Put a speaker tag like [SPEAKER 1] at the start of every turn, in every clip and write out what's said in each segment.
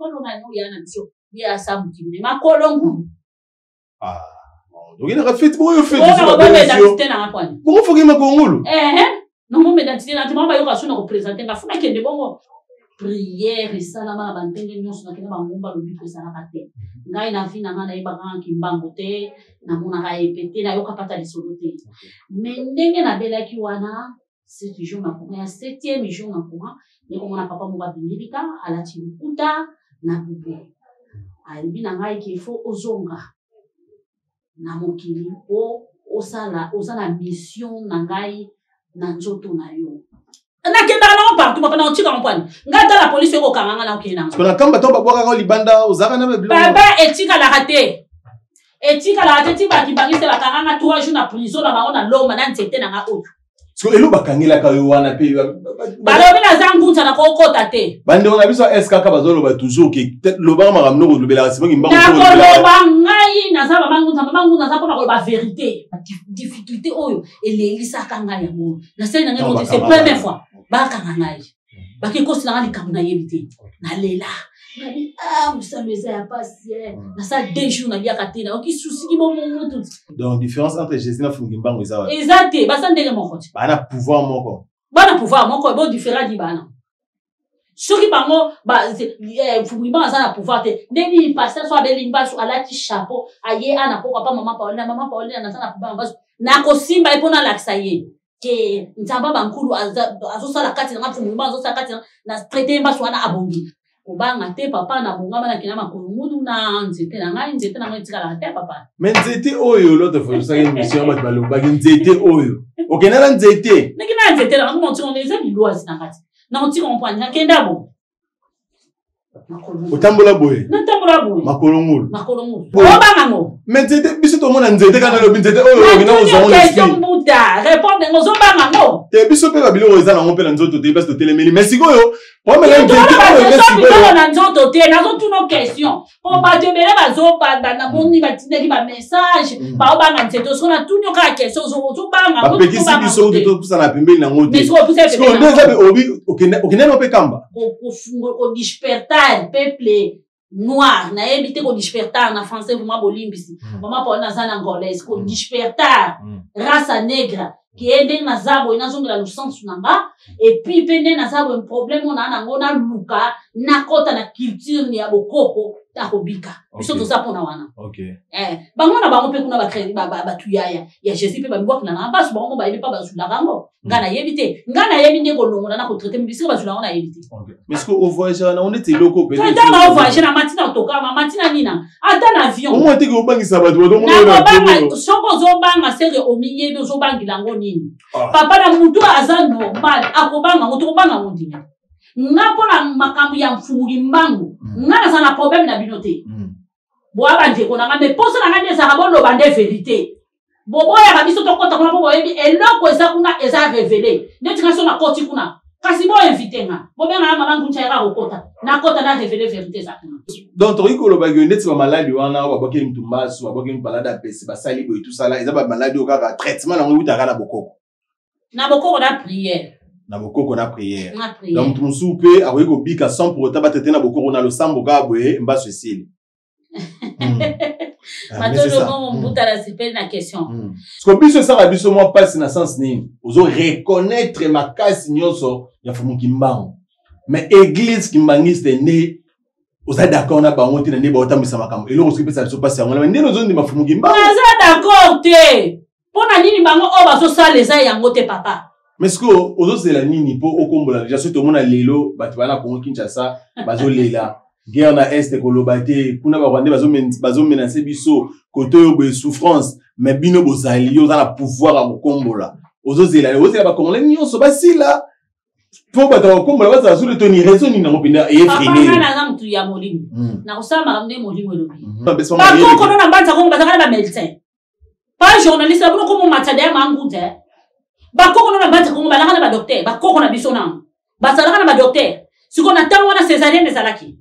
[SPEAKER 1] Nkolo ngai oya na biso ye asa mokili ne makolo ngulu.
[SPEAKER 2] Ah, okendaka feti bongo yo feti
[SPEAKER 1] nanga kwani
[SPEAKER 2] bongo foki makolo ngulu.
[SPEAKER 1] Ehe, nangomba identité na tima bayoka so na kopresente nga funa kende bongo priere esalama na bandenge nyonso. Nakenda bangumba lobiko ezalaka te. Ngai na vie na ngai nayebaka nga Kimbangu te, namonaka ye pe te, nayoka pata lisolo te. Mais ndenge nabelaki wana 7 jour na courant ya septième jour na courant, nekomona papa moko abimilika, alati lokuta na bubu, alobi na ngai ke fo ozonga na mokili po osala, oza na mission na ngai na nzoto na yo. Nakendaka nango partout, papa. Naotika mpwani ngai tala polisi ekokanga nga, naokende nango.
[SPEAKER 2] Na kamba to babwakaka libanda, ozalaka na
[SPEAKER 1] babiloko? Papa, etikalaka te, etikalaka te. Ti bakibangisi bakanga nga 3 jours na prison na bango na Lomba na nzete na nga oyo.
[SPEAKER 2] So elo bakangelaka yo wana mpe?
[SPEAKER 1] Balobi naza ngunza, na kokota te.
[SPEAKER 2] Bandeko na biso ya skk bazoloba toujours ke lobaka makambo noko olobelaka simongi
[SPEAKER 1] mbango. Nakoloba, ngai naza mama ngunza. Mama ngunza aza mpona koloba vérité. Difficulté oyo elelisaka ngai yango, nasali na ngai moto. C'est première fois bakanga ngai, bakekosila nga likambo nayebi te. Nalela, nabi ah, mosalo eza ya pasi. Nasala 2 jours naliaka te, nayoki susiki bomongo.
[SPEAKER 2] Donc différence entre Jésus na Fungi Mbango eza wapi?
[SPEAKER 1] Eza te, baza ndenge moko te.
[SPEAKER 2] Bana pouvoir moko.
[SPEAKER 1] Bana pouvoir moko bo différent di bana. Soki bango Mfumu Kimbangu aza na pouvoir te, nde nini? Pasteur so abeli mbasu, alati chapeau, aye ana pokwa pa mama Paulina: "Mama Paulina, naza na pouvoir mbasu." Nakosimba ye mpo nalakisa ye ke Nzambe bankulu azosala kati nanga, Mfumu Kimbangu azosala kati na traite mbasu wana. Abongi kobanga te, papa. Nabongama, nakenda makolo ngulu na nzete na ngai. Nzete na ngai etikalaka te, papa.
[SPEAKER 2] Mais nzete oyo, l'autre fois osaki émission, bato balobaki nzete oyo okenda na nzete.
[SPEAKER 1] Ndenge na nzete na bango motingo eza bilwasi na kati na kotika mpwani. Nakenda bo.
[SPEAKER 2] Otambola boye?
[SPEAKER 1] Natambola boye.
[SPEAKER 2] Makolo ngulu?
[SPEAKER 1] Makolo ngulu. Obanga ngo?
[SPEAKER 2] Mais nzete, biso tomona nzete kaka lobi nzete oyo okenda kozwa.
[SPEAKER 1] Question, mbuta, répondre ngo, ozobanga ngo?
[SPEAKER 2] Te, biso mpe babiloko eza nango mpe na nzoto te, place totelemeli. Mais sikoyo
[SPEAKER 1] Biloko na nzoto te, nazotuna question po bato ebele bazobanda, batindaki bamessage, baobanga nzete. Soko natuni yo kaka question, ozobanga?
[SPEAKER 2] Bapekisi biso kutu topusana pembeni nango te. Sikoyo nde eza obi okende no mpe kamba.
[SPEAKER 1] Kodispertar peuple noir, nayebi te kodispertar na français, vraiment bolimbisi. Mama Paul, naza na angolaise. Kodispertar race negra ke ndenge naza boye, nazongela losansu na nga. Et puis mpe nde naza boye, problème oyo naa nango, naluka nakɔta na culture ya bokoko, takobika biso. Toza mpona wana. Bango na bango mpe kuna bato ya Jésus mpe bamibwakela na baso bango mo bayebi mpa bazulaka yango. Nga nayebi te, nga nayebi nde kolongola na kotraite bisika bazula yango, nayebi te.
[SPEAKER 2] Mais ce que ovoyagaka nango neti eloko?
[SPEAKER 1] Ntango ovoyage na mati na otokama, mati na nina, ata na avion.
[SPEAKER 2] Omoi teke obangisa bato.
[SPEAKER 1] Nakobanga? Soki ozobanga, seke omiyebi. Ozobangela yango nini, papa? Na mutu aza normal akobanga ngo? Tokobanga ngo ndima nga mpo na makambo ya Mfumu Kimbangu. Nga naza na problème na bino te, boya bandeko na nga. Mais mposa na nga nde ezalaka boloba nde vérité. Boboyaka biso tokɔta kuna mpo boyebi eloko eza kuna, eza révélé. Neti nga so nakɔti kuna, kasi boinvite nga, bobenga nga mama Ngunza, yaka kokɔta, nakɔta na révélé vérité eza kuna.
[SPEAKER 2] Donc tokoki kolobaki oyo neti bamaladi wana oyo babwakeli mutu mbasu, babwakeli mutu maladi apesi, basali boye, tosala, eza bamaladi oyo kaka traitement nango eutaka na bokoko?
[SPEAKER 1] Na bokoko na prière.
[SPEAKER 2] Na bokoko na prière.
[SPEAKER 1] Na prière.
[SPEAKER 2] Donc mutu mosusu mpe akoki kobika sans pour autant batraite na bokoko, na losambo kaka boye, mbasu esili.
[SPEAKER 1] Matondo bongo, mbuta, na sipeli na question.
[SPEAKER 2] Parce biso esaka biso mwa mpasi na sens nini? Ozo reconnaître makasi nyonso ya Fumu Kimbangu, mais église kimbangiste nde oza d'accord na bango te na nde baotambwisa makambo. Eloko soki epesa biso mpasi yango, ndenge ozondima Fumu Kimbangu.
[SPEAKER 1] Naza d'accord te. Mpo na nini? Bango oyo bazosala eza yango te, papa.
[SPEAKER 2] Mais sikoyo ozozela nini mpo okombola deja? Soki tomona lelo bato baa na Congo Kinshasa bazolela guerre na Est, koloba te kuna Barwandais bazomenace biso kote oyo boye, souffrance, mais bino bozali, yo oza na pouvoir ya kokombola, ozozela, ozela bacongolais nyonso basila mpo bato ya kokombola bazala solo toni? Raison nini yango mpenza
[SPEAKER 1] efrene? Naza motu ya molimo, nakosala makambo nde molimo elobi. Bakoko no na Mbanza Kongo bazalaka na bamédecin, pas journaliste na bino komo matada ya mangunza. Bakoko no na Mbanza Kongo balaka na badocteur. Bakoko na biso nano bazalaka na badocteur. Sikoyo na ntango wana césarienne ezalaki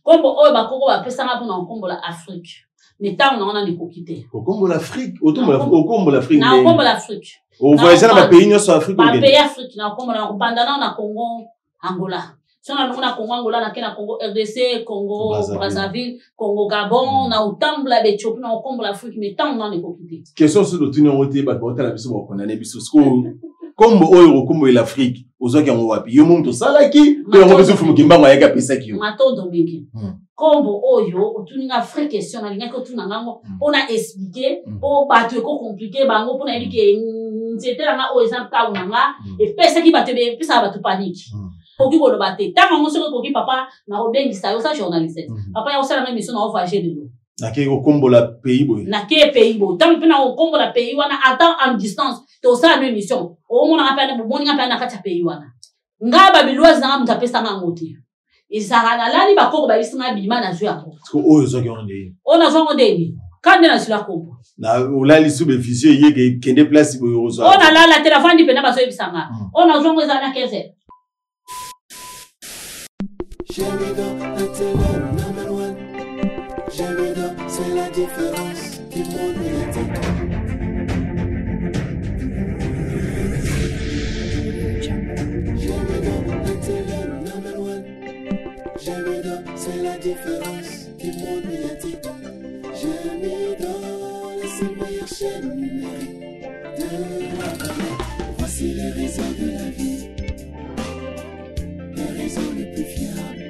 [SPEAKER 1] nkombo oyo bakoko bapesanga mpona kokombola Afrique, mais ntango nango nano ekoki te.
[SPEAKER 2] Okombola Afrique? Okombola Afrique?
[SPEAKER 1] Na okombola Afrique.
[SPEAKER 2] Ovoyage na bapays nyonso ya Afrique?
[SPEAKER 1] Bapays Afrique na okombola, na kobanda nano na Congo, Angola. So nalongo na Congo Angola, nake na Congo RDC, Congo Brazzaville, Congo Gabon, na otambola baethiopie, na okombola Afrique, mais ntango nano ekoki te.
[SPEAKER 2] Question soki totuni yango te, bato baotala biso bakondane biso. Sikoyo nkombo oyo okombolela Afrique, ozwaki yango wapi? Yo moto osalaki to yango mpe Mfumu Kimbangu ayaki apesaki yo?
[SPEAKER 1] Matondo mingi. Nkombo oyo otuni nga, vraie question, nalingaki otuna ngango mpo na expliquer, mpo bato ekocompliquer bango, mpo nayebi ke nzete na nga oyo eza ntau na nga epesaki bato, epesaka bato panique. Koki koloba te ntango yango soki ekoki, papa, nakobengisa yo, oza journaliste. Papa, ya kosala nga émission na ovoyage lelo.
[SPEAKER 2] Nakei kokombola pays boye.
[SPEAKER 1] Nakei pays boye, ntango mpe na kokombola pays wana, ata en distance, tosala no émission, omonanga mpe, bomoninga mpe na kati ya pays wana. Ngai babiloise nanga, moto apesanga yango te, ezalaka nalali, bakoko bayebisi nga bima, nazwi yango.
[SPEAKER 2] Oyo ozwaki yango ndeni?
[SPEAKER 1] Oyo nazwi yango ndeni ka nde nazwila kombo.
[SPEAKER 2] Na olali su bevision eyeke kende place boye ozwa?
[SPEAKER 1] Oyo nalala te, nafandi mpena, bazoyebisa nga. Oyo nazwi yango ezala na 15 heures.
[SPEAKER 3] Number one. J'aime, c'est la différence du monde médiatique. Number one. J'aime, c'est la différence du monde médiatique. J'aime la seule meilleure chaîne numérique de la planète. Voici les réseaux de la vie, les réseaux les plus fiables.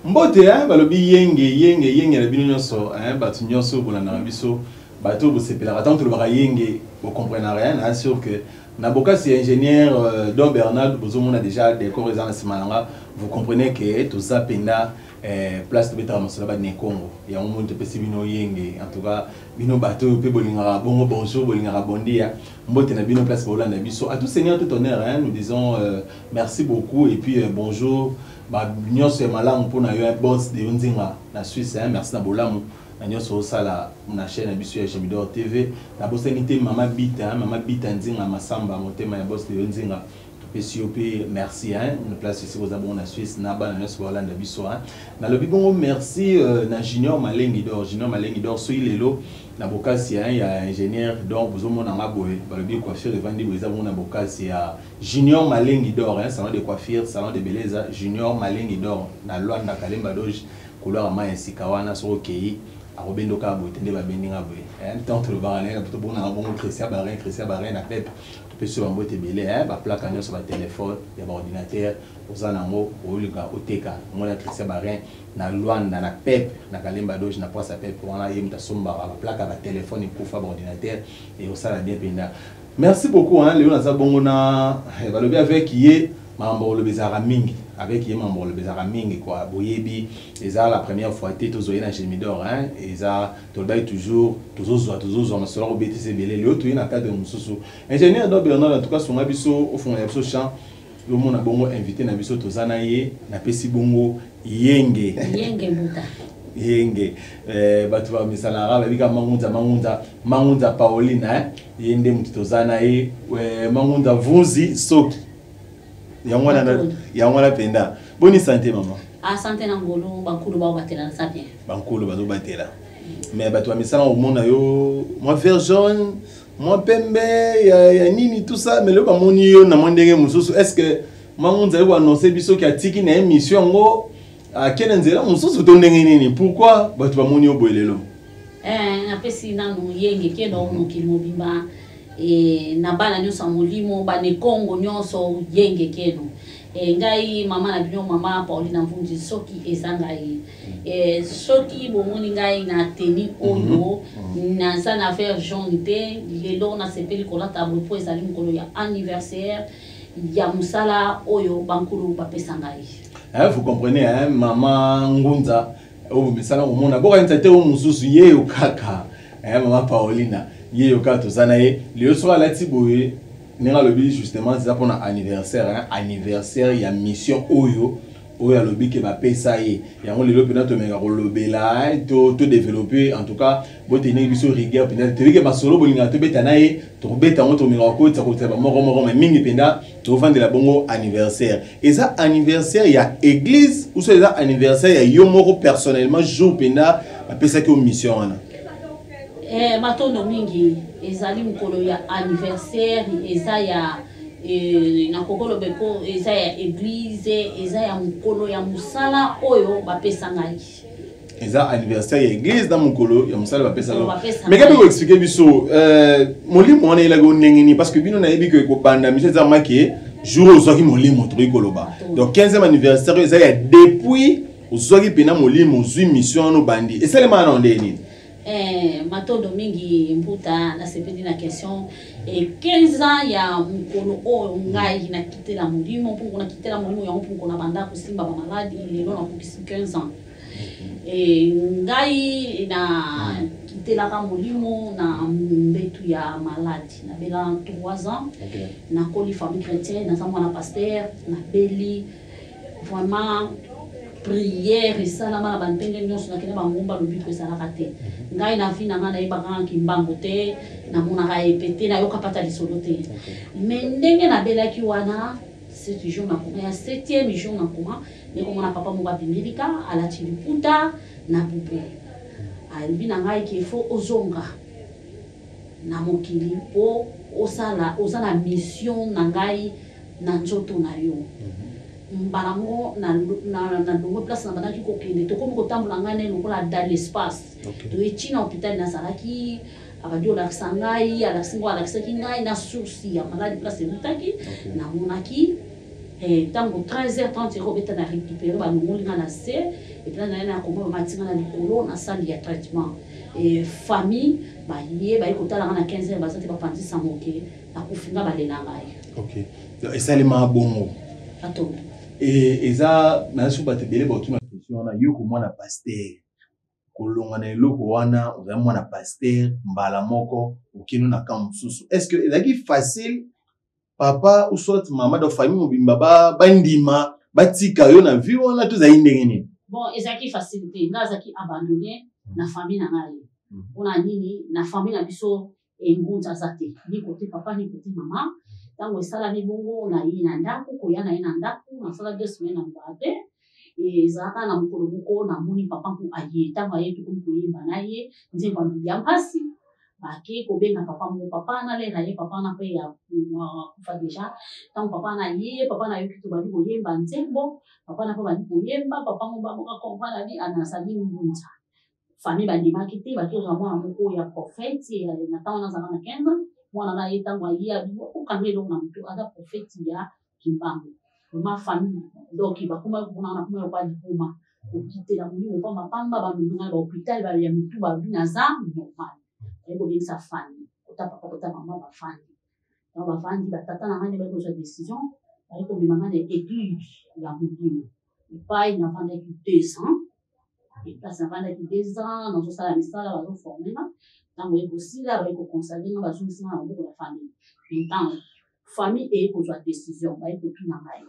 [SPEAKER 2] Mbote, hein, balobi yenge yenge yenge na bino nyonso, hein, bato nyonso bolandaka biso, bato bosepelaka ntango tolobaka yenge, bocomprenaka rien. Na sûr que na bokasi ya ingénieur Don Bernard, bozomona déjà décor eza na nsima na nga, vous comprenez que toza mpenza place tobetaka masolo ya Banekongo. Yango moni topesi bino yenge. En tout cas, bino bato oyo mpe bolingaka bongo, bonjour, bolingaka bondia, mbote na bino place bolanda biso. À tout seigneur tout honneur, hein, nous disons merci beaucoup et puis bonjour ba nyonso ya malamu mpona yo, boss de yo Nzinga na Suisse, hein, merci na bolamu na nyonso osala na chaîne na biso ya Gemidor TV. Nabosani te mama Bita, hein, mama Bita Nzinga Masamba, motema ya boss de yo Nzinga, topesi yo mpe merci, hein, na place esika oza bongo na Suisse, na bana nyonso baolanda biso, hein. Nalobi bongo merci na Junior Malengi d'or, Junior Malengi d'or. Soki lelo na bokasi, hein, ya ingénieur, donc bozomona nga boye, balobi coiffure evandi boye, eza bongo na bokasi ya Junior Malengi d'or, hein, salon de coiffure, salon de beleza Junior Malengi d'or na Luanda, Kalemba Doge, couloir ya mai ya sika wana. Soki okei, akobendoka boye te nde babendi nga boye, ntango tolobaka na ye tobongaka bongo. Christian Barin, Christian Barin na pepe, topesi yo bambote ebele. Baplaque nyonso, batelefone ya baordinateur oza nango, olinga oteka, omona Christian Barin na Luanda, na pepe, na Kalemba Doge, na poise ya pepe wana. Ye moto asombaka baplaque ya batelefone ekufa, baordinateur, ekosala bien mpenza. Merci beaucoup, hein. Lelo naza bongo na balobi avec ye makambo koloba ezalaka mingi, avec ye makambo koloba ezalaka mingi quoi. Boyebi, eza la première fois te tozwa ye na Gemidor, hein. Eza tolobaki toujours, tozozwa masolo kobetisa ebele. Lelo toye na cadre mosusu. Ingénieur Don Bernard, en tout cas sunga biso, ofungola biso champ, omona bongo invité na biso toza na ye. Napesi bongo yenge.
[SPEAKER 1] Yenge mbuta.
[SPEAKER 2] Yenge. Bato bamisalaka babika Mangunza, Mangunza, Mangunza Pauline, hein? Ye nde moto toza na ye, Mangunza Vunzi Soki. Yango wana, yango wana mpenza. Boni santé, mama?
[SPEAKER 1] Ah, santé na ngolu, bankulu baobatela, naza bien.
[SPEAKER 2] Bankulu bazobatela, mais bato ya misala komona yo mwa vert jaune, mwa pembe ya nini, tout ça, mais lelo bamoni yo na mwa ndenge mosusu. Est ce que Mangunza ayi koannonce biso ki atiki na émission yango, akende nzela mosusu to ndenge nini? Pourquoi bato bamoni yo boye lelo?
[SPEAKER 1] Napesi nanu yenge keno mokili mobimba, na bana nyonso ya molimo, banekongo nyonso, yenge keno. Ngai mama na bino, mama Paulina Mvunzi Soki, eza ngai. Soki bomoni ngai na teni oyo, naza na vert jaune te. Lelo nasepeli kolata boye mpo ezali mokolo ya anniversaire ya mosala oyo bankulu bapesa ngai.
[SPEAKER 2] Hein, vous comprenez, hein, mama Ngunza oyo misala komona bokanisa te oyo mosusu, ye yo kaka, hein, mama Paulina, ye yo kaka toza na ye lelo. Soki alati boye ndenge alobi, justement eza mpona anniversaire, hein, anniversaire ya mission oyo alobi ke bapesa ye yango. Lelo mpena tomeka kolobela, to développer. En tout cas, botenir biso rigueur mpenza. Toyebi ke masolo bolingaka tobeta na ye, tokobeta yango, tomeka kokotisa kotisa bamoko moko, mais mingi mpenza tovandela bongo anniversaire. Eza anniversaire ya église ou so eza anniversaire ya yo moko personnellement, jour mpenza bapesaki yo mission wana?
[SPEAKER 1] Matondo mingi. Ezali mokolo ya anniversaire, eza ya Nakoki koloba eko eza ya église, eza ya mokolo ya mosala oyo bapesa ngai.
[SPEAKER 2] Eza anniversaire ya église na mokolo ya mosala bapesa yo.
[SPEAKER 1] Bapesa
[SPEAKER 2] Mais kabe
[SPEAKER 1] ngai.
[SPEAKER 2] Koexpliquer biso molimo wana eyelaki yo ndenge nini? Parce que bino nayebi ke kobanda mission eza make jour oyo ozwaki molimo, tokoki koloba donc 15e anniversaire oyo eza ya depuis ozwaki mpena molimo, ozwi mission wana, obandi, esalemaka na ndenge nini?
[SPEAKER 1] Matondo mingi mbuta, nasepeli na question. 15 ans ya mokolo oyo ngai nakitela molimo, mpo nakitela molimo yango mpo na banda kosimba bamaladi, lelo nakokisi 15 ans. Ngai nakitelaka molimo na mbetu ya maladi, nabela 3 ans. Nakoli famille chrétienne, naza mwana pasteur. Nabeli vraiment, prière esalama na bandenge nyonso, nakende bangomba, lobiko ezalaka te. Ngai na vie na ngai nayebaka Kimbangu te, namonaka epe te, nayoka pata lisolo te. Mais ndenge nabelaki wana, 7 jour nakoma, ya septième jour nakoma, nekomona papa moko abimelika, alati liputa na bubu, alobi na ngai ke faut ozonga na mokili mpo osala, oza na mission na ngai na nzoto na yo. Mbala moko nalongwe place na bandaki kokende, tokomi kotambola ngai na lokola dans l'espace. Toye ntina hôpital nazalaki, abandi olakisa ngai, alakisi ngo, alakisaki ngai na source ya maladi, place eutaki. Namonaki ntango 13h30 ekobeta, na récupéré, balongoli ngai na se et puis naye na koma, bamati ngai na likolo na salle ya traitement. Famille baye kotala ngai na 15 heures, baza te, bapanzisa moke, nakufi, nga balela ngai.
[SPEAKER 2] Ok, donc esalemaka bongo.
[SPEAKER 1] Atondo.
[SPEAKER 2] Eza naza so bato ebele baotuna question wana: yo komwana pasteur, kolonga na eloko wana, ozali mwana pasteur, mbala moko okende na camp mosusu, est ce que ezalaki facile, papa ou soit mama, donc famille mobimba bandima batika yo na vie wana, to ezali ndenge nini?
[SPEAKER 1] Bon, ezalaki facile te. Ngai azalaki abandonné na famille na ngai. Mpona nini? Na famille na biso engunza aza te, ni côté papa ni côté mama. Ntango esalami bongo, na ye na ndako, koya na ye na ndako, nasala 2 semaines na lobaka te. Ezalaka na mokolo moko namoni papa nku aye. Ntango aye, tokomi koyemba na ye nzembo ya mpasi. Bake kobenga papa moko, papa nalela ye, papa wana mpe ya akufa déjà. Ntango papa na ye, papa nayoki tobandi koyemba nzembo, papa na mpe bandi koyemba, papa mo bamoka comprendre abi anazali ngunza. Famille bandimaki te, baki kozwa mwana moko ya prophète. Na ntango wana azalaka na 15 ans. Mwana na ye, ntango aye, abi okanga eloko na motu, aza prophète ya Kimbangu. Vraiment famille, donc bakoma kuna, nakoma lokwa liboma, kokitela molimo pamba pamba. Bamemi ngai bahôpital ya mitu, balobi naza normal. Baye kobengisa famille, kota papa, kota mama, bafandi. Donc bavandi, batata na ngai nde baye kozwa décision, baye komema ngai na église ya molimo epai navandaki 2 ans. Place navandaki 2 ans, nazosala misala, bazoforme nga. Ntango ye kosila, baye koconsacrer nga, bazongisi nga na maboko ya famille. Ntango famille eye kozwa décision, baye kotuna ngai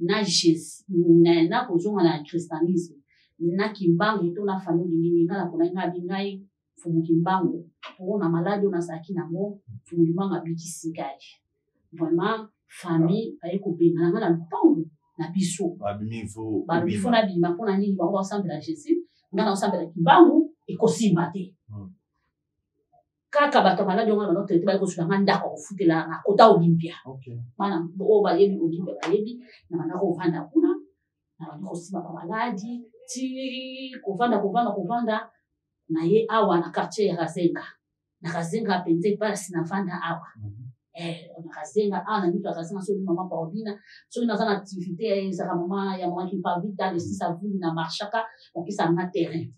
[SPEAKER 1] na Jésus, na kozonga na christianisme na Kimbangu to na famille olingi. Ngai naponaki, ngai abi ngai Mfumu Kimbangu, mpo na maladi oyo nazalaki nango, Mfumu Kimbangu abikisi ngai. Vraiment famille baye kobengana ngai na lupangu na biso. Balobi faut nabima. Mpona nini? Bango basambela Jésus, ngai naosambela Kimbangu, ekosimba te. Kaka bato ya maladi yango bano traité, baye kozwela nga ndako ya kofutela na kota Olympia. Bana oyo bayebi Olympia bayebi. Na banda kovanda kuna, na bandi kosimba bamaladi ti kovanda, kovanda, kovanda na ye awa na quartier ya Kazenga. Na Kazenga mpenza epasi navanda awa. Na Kazenga awa, na mito ya Kazenga, soki mama Paulina, soki naza na activité, ezalaka mama ya mama Kimpavita le 6 avril, na marchaka, bakopesaka nga terrain.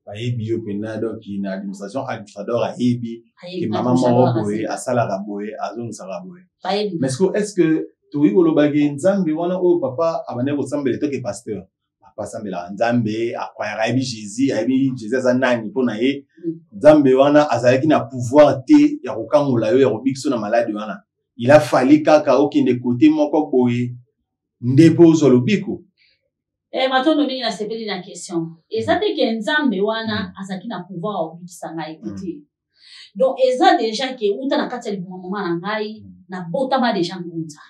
[SPEAKER 2] Bayebi yo mpena, donc na administration, administrateur ayebi ke mama moko boye asalaka boye, azongisaka boye.
[SPEAKER 1] Bayebi.
[SPEAKER 2] Mais est ce que tokoki kolobaki Nzambe wana oyo papa abandaki kosambela, etoke pasteur, papa asambelaka Nzambe, akwayaka, ayebi Jésus, ayebi Jésus aza nani mpo na ye, Nzambe wana azalaki na pouvoir te ya kokangola yo, ya kobikisa na maladi wana? Il a fallu kaka okende kote moko boye nde mpo ozwa lobiko?
[SPEAKER 1] Matondo mingi, nasepeli na question. Eza te ke Nzambe wana azalaki na pouvoir ya kobikisa ngai te. Donc eza déjà ke uta na kati ya libuma mama na ngai, nabotama déjà ngunza.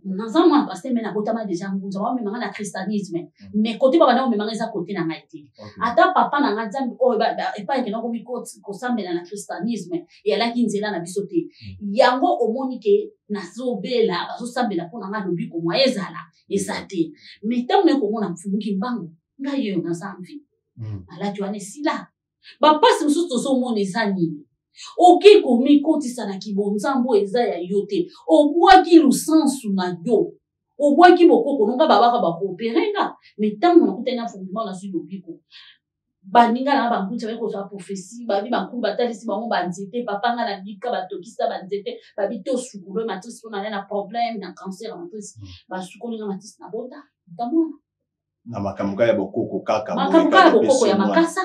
[SPEAKER 1] Naza mwana pasteur, mais nabotama déjà ngunza, baomemanga na christianisme, mais kote babanda komemanga eza kote na ngai te. Ata papa na ngai, Nzambe oyo epai ekenda komi kosambela na christianisme, eyalaki nzela na biso te. Yango omoni ke nazobela, bazosambela mpo na ngai, lobiko mwa ezala eza te. Mais ntango naye komona Mfumu Kimbangu, ngai oyo naza mvi, maladi wana esila. Bapasi mosusu tozomona eza nini? Oke komikotisa na kibonzambe oyo eza ya yo te, obwaki lusansu na yo, obwaki bokoko nonga, babaka bakoopere nga. Mais ntango nakutani na Mfumu Kimbangu, nazwi lobiko. Baninga na bangunza baye kozwa prophétie, babi bankulu batalisi bango banzete. Papa, nga na bika, batokisa banzete, babi tosukolo matrice mpo na na problème na cancer ya matrice. Basukoli nga matrice, na bota ntamwana.
[SPEAKER 2] Na makambo kaka ya bokoko kaka?
[SPEAKER 1] Makambo kaka ya bokoko ya makasa.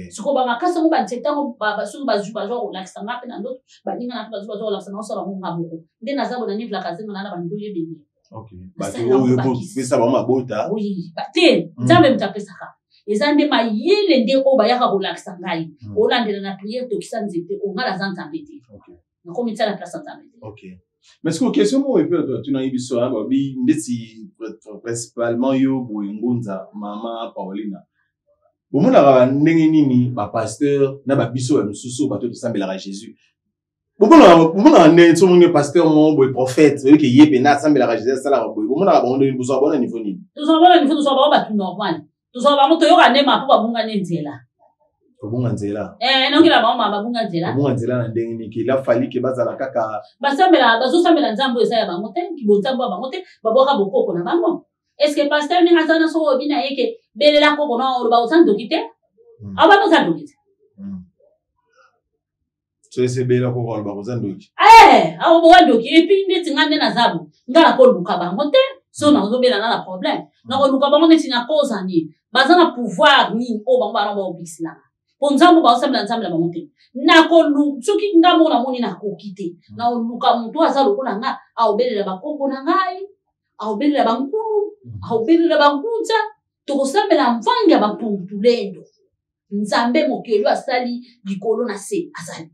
[SPEAKER 1] Sikoyo bamakasa yango, banzete yango, soki bazwi, bazwa kolakisa nga mpe na ndoto, baninga na mpe bazwi, bazwa kolakisa na osala bango. Nga moko nde naza bona nivelaka zenga na bandoyi ebele.
[SPEAKER 2] Bato oyo pesa bango mabota?
[SPEAKER 1] Te, Nzambe moto apesaka, eza nde mayele nde oyo bayaka kolakisa ngai. Olandela na prière, tokisa nzete oyo. Ngai naza Nzambe te, nakomi tia na place ya Nzambe te.
[SPEAKER 2] Mais sikoyo question moko epe bato batunaki biso wana, babi ndeti principalement yo boye ngunza mama Paulina, bomonaka ndenge nini bapasteur na babiso ya mosusu, bato tosambelaka Jésus? Bomonaka ndenge so omoni pasteur moko boye, prophète, oyoki ye mpena asambelaka Jésus, asalaka boye, bomonaka bango ndenge? Bozwaka bango na niveau nini?
[SPEAKER 1] Tozwaka bango na niveau, tozwaka bango bato normal, tozwaka bango, toyoka nde ma mpo babunga nde nzela.
[SPEAKER 2] Kobunga nzela?
[SPEAKER 1] Eh, nokela bango ma babunga nzela.
[SPEAKER 2] Kobunga nzela na ndenge nini? Il a fallu ke bazala kaka
[SPEAKER 1] Basambela, bazosambela Nzambe oyo eza ya bango te, bonzambe ya bango te, babwaka bokoko na bango. Est ce que pasteur ndenge aza na, soko obi na ye ke belela koko na, oloba oza ndoki te? Abana oza ndoki te.
[SPEAKER 2] So esebela koko, aloba koza ndoki.
[SPEAKER 1] Eh, akoboka ndoki. Et puis ndeti nga nde naza bo, nga nakoluka bango te. So nazobela na problème, nakoluka bango neti nakoza nini? Baza na pouvoir nini oyo bango bana baobikisilanga? Mpo Nzambe baosambela, Nzambe na bango te. Nakolu soki nga moko namoni nakoki te, nakoluka moto aza lokola nga, aobelela bakoko na ngai, aobelela bankulu, aobelela bankunza, tokosambela mvangi ya bampungutulendo. Nzambe mokeli oyo asali likolo na se azali.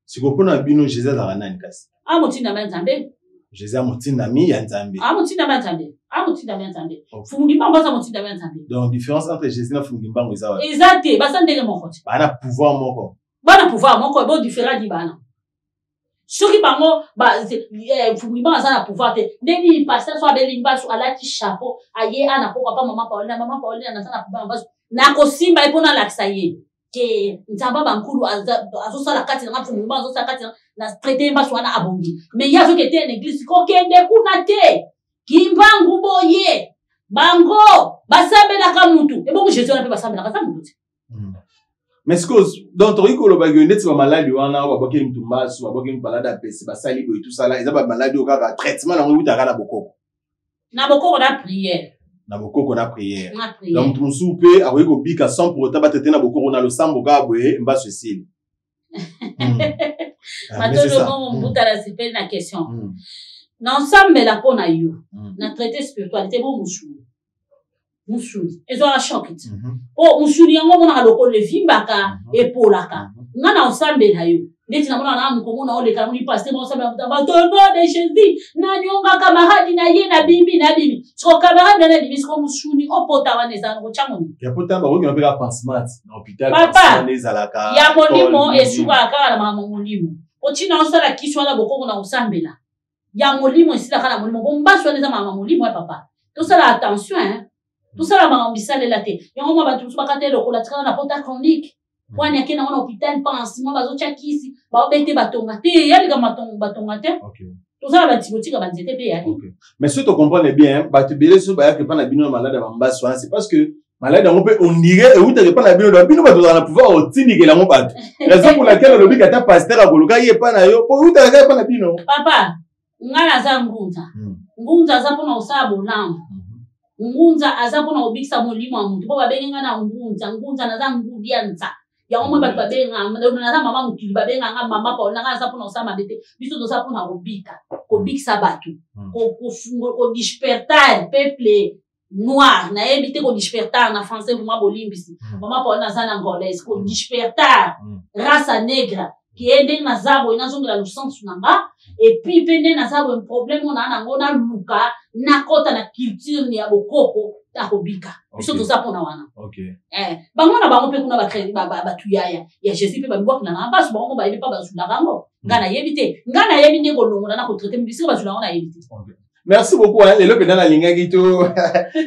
[SPEAKER 2] Sikoyo mpona bino, Jésus azalaka nani kasi?
[SPEAKER 1] Amotindami ya Nzambe.
[SPEAKER 2] Jésus amotindami ya Nzambe?
[SPEAKER 1] Amotindami ya Nzambe, amotindami ya Nzambe. Mfumu Kimbangu aza motindami ya Nzambe.
[SPEAKER 2] Donc différence entre Jésus na Mfumu Kimbangu eza wapi?
[SPEAKER 1] Eza te, baza ndenge moko te.
[SPEAKER 2] Bana pouvoir moko?
[SPEAKER 1] Bana pouvoir moko, bo différent di bana. Soki bango Mfumu Kimbangu aza na pouvoir te, nde nini pasteur so abeli mbasu, alati chapeau, aye ana poko apa mama Paulina: "Mama Paulina, naza na problème mbasu." Nakosimba ye mpo nalakisa ye ke Nzambe bankulu azosala kati nanga, Mfumu Kimbangu azosala kati na traite mbasu wana, abongi. Mais ye azoki ete na église, kokende kuna te, Kimbangu boye, bango basambelaka mutu. Ebongo Jésus wana mpe basambelaka, aza mutu te.
[SPEAKER 2] Mais sikoyo, donc tokoki kolobaki oyo ndeti bamaladi wana oyo babwakeli mutu mbasu, babwakeli mutu maladi apesi, basali boye, tosala, eza bamaladi oyo kaka traitement nango eutaka na bokoko?
[SPEAKER 1] Na bokoko na prière.
[SPEAKER 2] Na bokoko na prière.
[SPEAKER 1] Na prière.
[SPEAKER 2] Donc mutu mosusu mpe akoki kobika sans pour autant batraite na bokoko, na losambo kaka boye, mbasu esili.
[SPEAKER 1] Matondo bongo. Mbuta na sipeli na question. Na osambela mpo na yo na traité spiritualité, bo mosuni, musuni ezwaka choc te. Po musuni yango omonaka lokolo evimbaka, epolaka. Nga na osambela yo ndeti namonaka na mokomona oleka, namoni pasteur mosambela moto batondo de Jésus, nanyonga camarade na ye, nabimi, nabimi. Siko camarade wana ebimi, siko musuni opota wana ezala kotyango nini?
[SPEAKER 2] Ya pota bakoki na mpe ka pansement na hôpital.
[SPEAKER 1] Papa,
[SPEAKER 2] ezalaka
[SPEAKER 1] ya molimo esukaka kaka na makambo molimo. Otina osala kisi wana bokoko na kosambela ya molimo, esilaka na molimo. Bo mbasu wana eza makambo molimo ya papa. Tosala attention, hein? Tosala makambo bisalela te. Yango mwa bato mosusu bakata lokola tikala na pota chronique wani, ake nango na hôpital, pansement, bazotya kisi, baobete batonga te, ya likambo batonga te. Tozala baantibiotique, banzete mpe yali.
[SPEAKER 2] Mais soki tocomprendre bien, bato ebele so bayaka epa na bino na malade ya bambasu wana, c'est parce que malade yango mpe on dirait eutaka epa na bino. Donc bino bato ozala na pouvoir otindikela yango bato, raison pour laquelle olobi ata pasteur akoluka ye epa na yo po eutaka kaka epa na bino.
[SPEAKER 1] Papa, ngai naza ngunza. Ngunza aza mpona kosala bolamu, ngunza aza mpona kobikisa molimo ya motu, mpo babenge ngai na ngunza. Ngunza naza ngudi ya nza yango moi bato babenga naza mama mokili, babenga nga mama Paulina. Ngai naza mpona kosala mabe te. Biso toza mpona kobika, kobikisa bato, kodispertar peuple noir. Nayebi te kodispertar na français, vraiment bolimbisi. Mama Paulina aza na angolaise, kodispertar race negra. Ke ndenge naza boye, nazongela losansu na nga, et puis mpe ndenge naza boye, problème oyo naa nango, naluka nakɔta na culture ya bokoko, akobika biso. Toza mpona wana. Bango na bango mpe kuna bato ya Jésus mpe bamibwakela na baso bango mo bayebi mpa bazulaka yango. Nga nayebi te, nga nayebi nde kolongola na kotraiter bisika bazulaka yango, nayebi te.
[SPEAKER 2] Merci beaucoup, hein. Lelo mpenza nalingaki to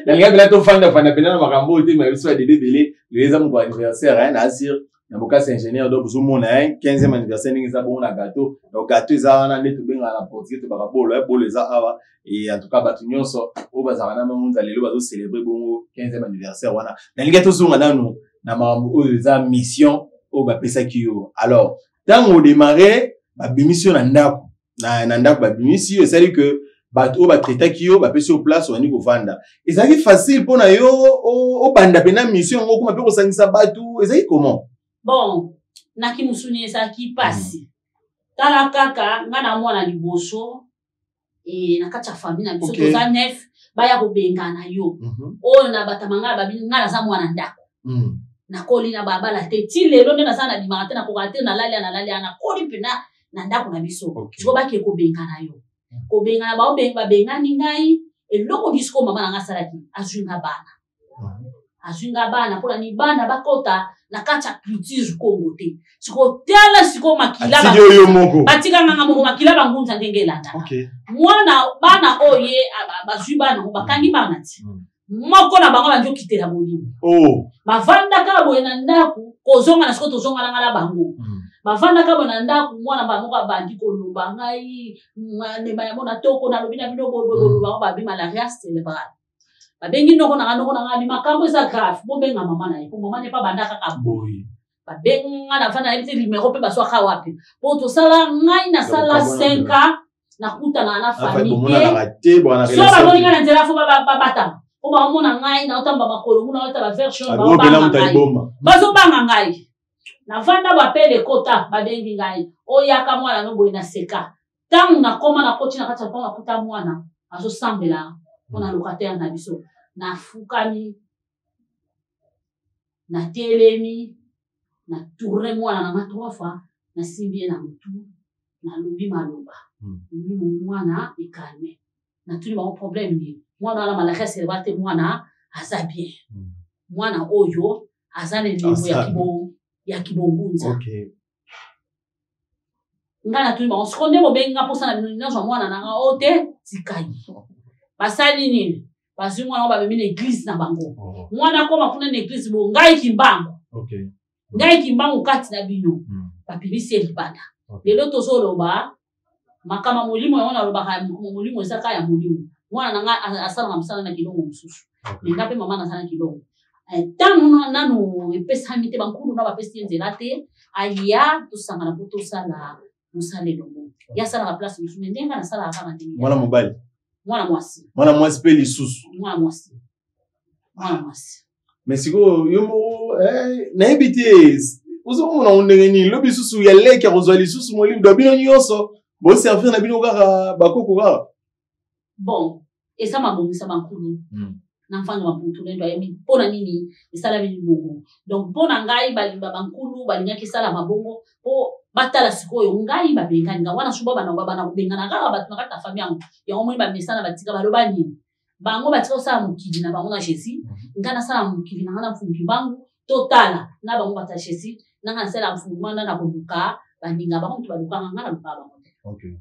[SPEAKER 2] nalingaki mpenza tofandafanda mpenza na makambo oyo te, ma biso ya debe ebele. Lelo eza moko anniversaire, hein, na asir na bokasi ingénieur. Donc ozomona, hein, 15e anniversaire ndenge eza bongo na gâteau. Donc gâteau eza wana nde tobengaka na portugais, tobaka bolo, hein, bolo eza awa. Et en tout cas bato nyonso oyo bazalaka na mangunza lelo bazocélébrer bongo 15e anniversaire wana. Nalingi tozonga nanu na makambo oyo eza mission oyo bapesaki yo. Alors ntango odémarrer, babimisi yo na ndako, na ndako babimisi yo, esali ke bato oyo batraitaki yo bapesi yo place, obandi kovanda. Ezalaki facile mpo na yo obanda mpena mission yango, okoma mpe kosangisa bato? Ezalaki comment?
[SPEAKER 1] Bon, naki mosuni ezalaki mpasi. Tala kaka nga na mwana liboso na kati ya famille na biso. Toza neuf, baya kobengana yo. Oyo na batama ngai babi ngai naza mwana ndako. Nakoli na babala te ti lelo nde naza na bimaka te, nakoka te, nalali nalali, nakoli mpena na ndako na biso. Sikoyo bake kobengana yo, kobengana bao, babengani ngai. Eloko nini sikoyo mama na ngai asalaki? Azwi nga bana, azwi nga bana mpona ni bana bakota na kati ya culture Kongo te. Sikoyo tala sikoyo makila
[SPEAKER 2] Atiki oyo moko.
[SPEAKER 1] Batika nganga moko, makila bangunza ndenge elandaka. Mwana bana oyo ye bazwi bana ngo, bakangi bana ti moko na bango bandi okitela molimo. Bavandaka boye na ndako, kozonga na sikoyo tozongana nga na bango. Bavandaka boye na ndako, mwana moko abandi koloba: "Ngai ndema yango na toko nalobi na bino boye boye." Koloba ngo, babi malaria cérébrale. Babengi noko na nga, noko na nga abi makambo eza grave, bobenga mama na ye, po mama ne mpe abanda kaka
[SPEAKER 2] boye.
[SPEAKER 1] Babenga na vanda, nayebi te numero mpe bazwaka wapi, po tosala ngai nasala 5 ans nakutana na famille
[SPEAKER 2] te.
[SPEAKER 1] Te so bamoni ngai na nzela, fo babatama, po baomona ngai naotamba makolo nguna, naota baversion, baobanga ngai, bazobanga ngai. Navanda, bapele ekota, babengi ngai: "Oyaka mwana no boye." Naseka. Ntango nakoma, nakoti na kati ya mpango, nakuta mwana azosambela mpona locataire na biso. Nafukami, natelemi, natourner mwana na nga trois fois, nasimbi ye na motu, nalobi maloba. Molimo mwana ecalmer. Natuni bango problème nini? Mwana wana malaria cérébrale te, mwana aza bien. Mwana oyo aza na elembo ya kibongunza. Ngai natuni bango: "Siko nde bobengi nga mposa na bino, nazwa mwana na nga o te?" Tikai. Basali nini? Bazwi mwana oyo, bamemi na église na bango. Mwana akoma kuna na église bo ngai Kimbangu, ngai Kimbangu kati na bino. Bapimisi ye libanda. Lelo tozoloba makambo ya molimo yango, nalobaka molimo eza kaka ya molimo. Mwana na ngai asalaka mosala na kilongo mosusu. Nga mpe mama naza na kilongo. Ntango nanu epesami te, bankulu na bapesi ye nzela te aya tosangana mpo tosala mosala elongo. Ye asalaka place mosusu, me ndenge nasalaka kaka ndenge.
[SPEAKER 2] Mwana mobali?
[SPEAKER 1] Mwana mwasi.
[SPEAKER 2] Mwana mwasi mpe lisusu?
[SPEAKER 1] Mwana mwasi, mwana mwasi.
[SPEAKER 2] Mais sikoyo yo moko, nayebi te ozomona ngo ndenge nini. Lobi lisusu ya leki akozwa lisusu molimo do, bino nyonso boservir na bino kaka bakoko kaka.
[SPEAKER 1] Bon, eza mabongisa bankulu na mfanga baputu lendo ayebi mpona nini esalami bongo. Donc mpo na ngai, balimba bankulu balingaki esalama bongo mpo batala sikoyo ngai babengani nga wana. Suba bana babana kobengana kaka bato na kati ya famille yango. Yango moni bamesana, batika baloba nini, bango batika kosala mokili na bango na Jésus. Ngai nasala mokili na ngai na Mfumu Kimbangu. Totala na bango bato ya Jésus, na ngai nasala Mfumu wana na koluka baninga bango moto balukanga ngai, nalukaka bango te.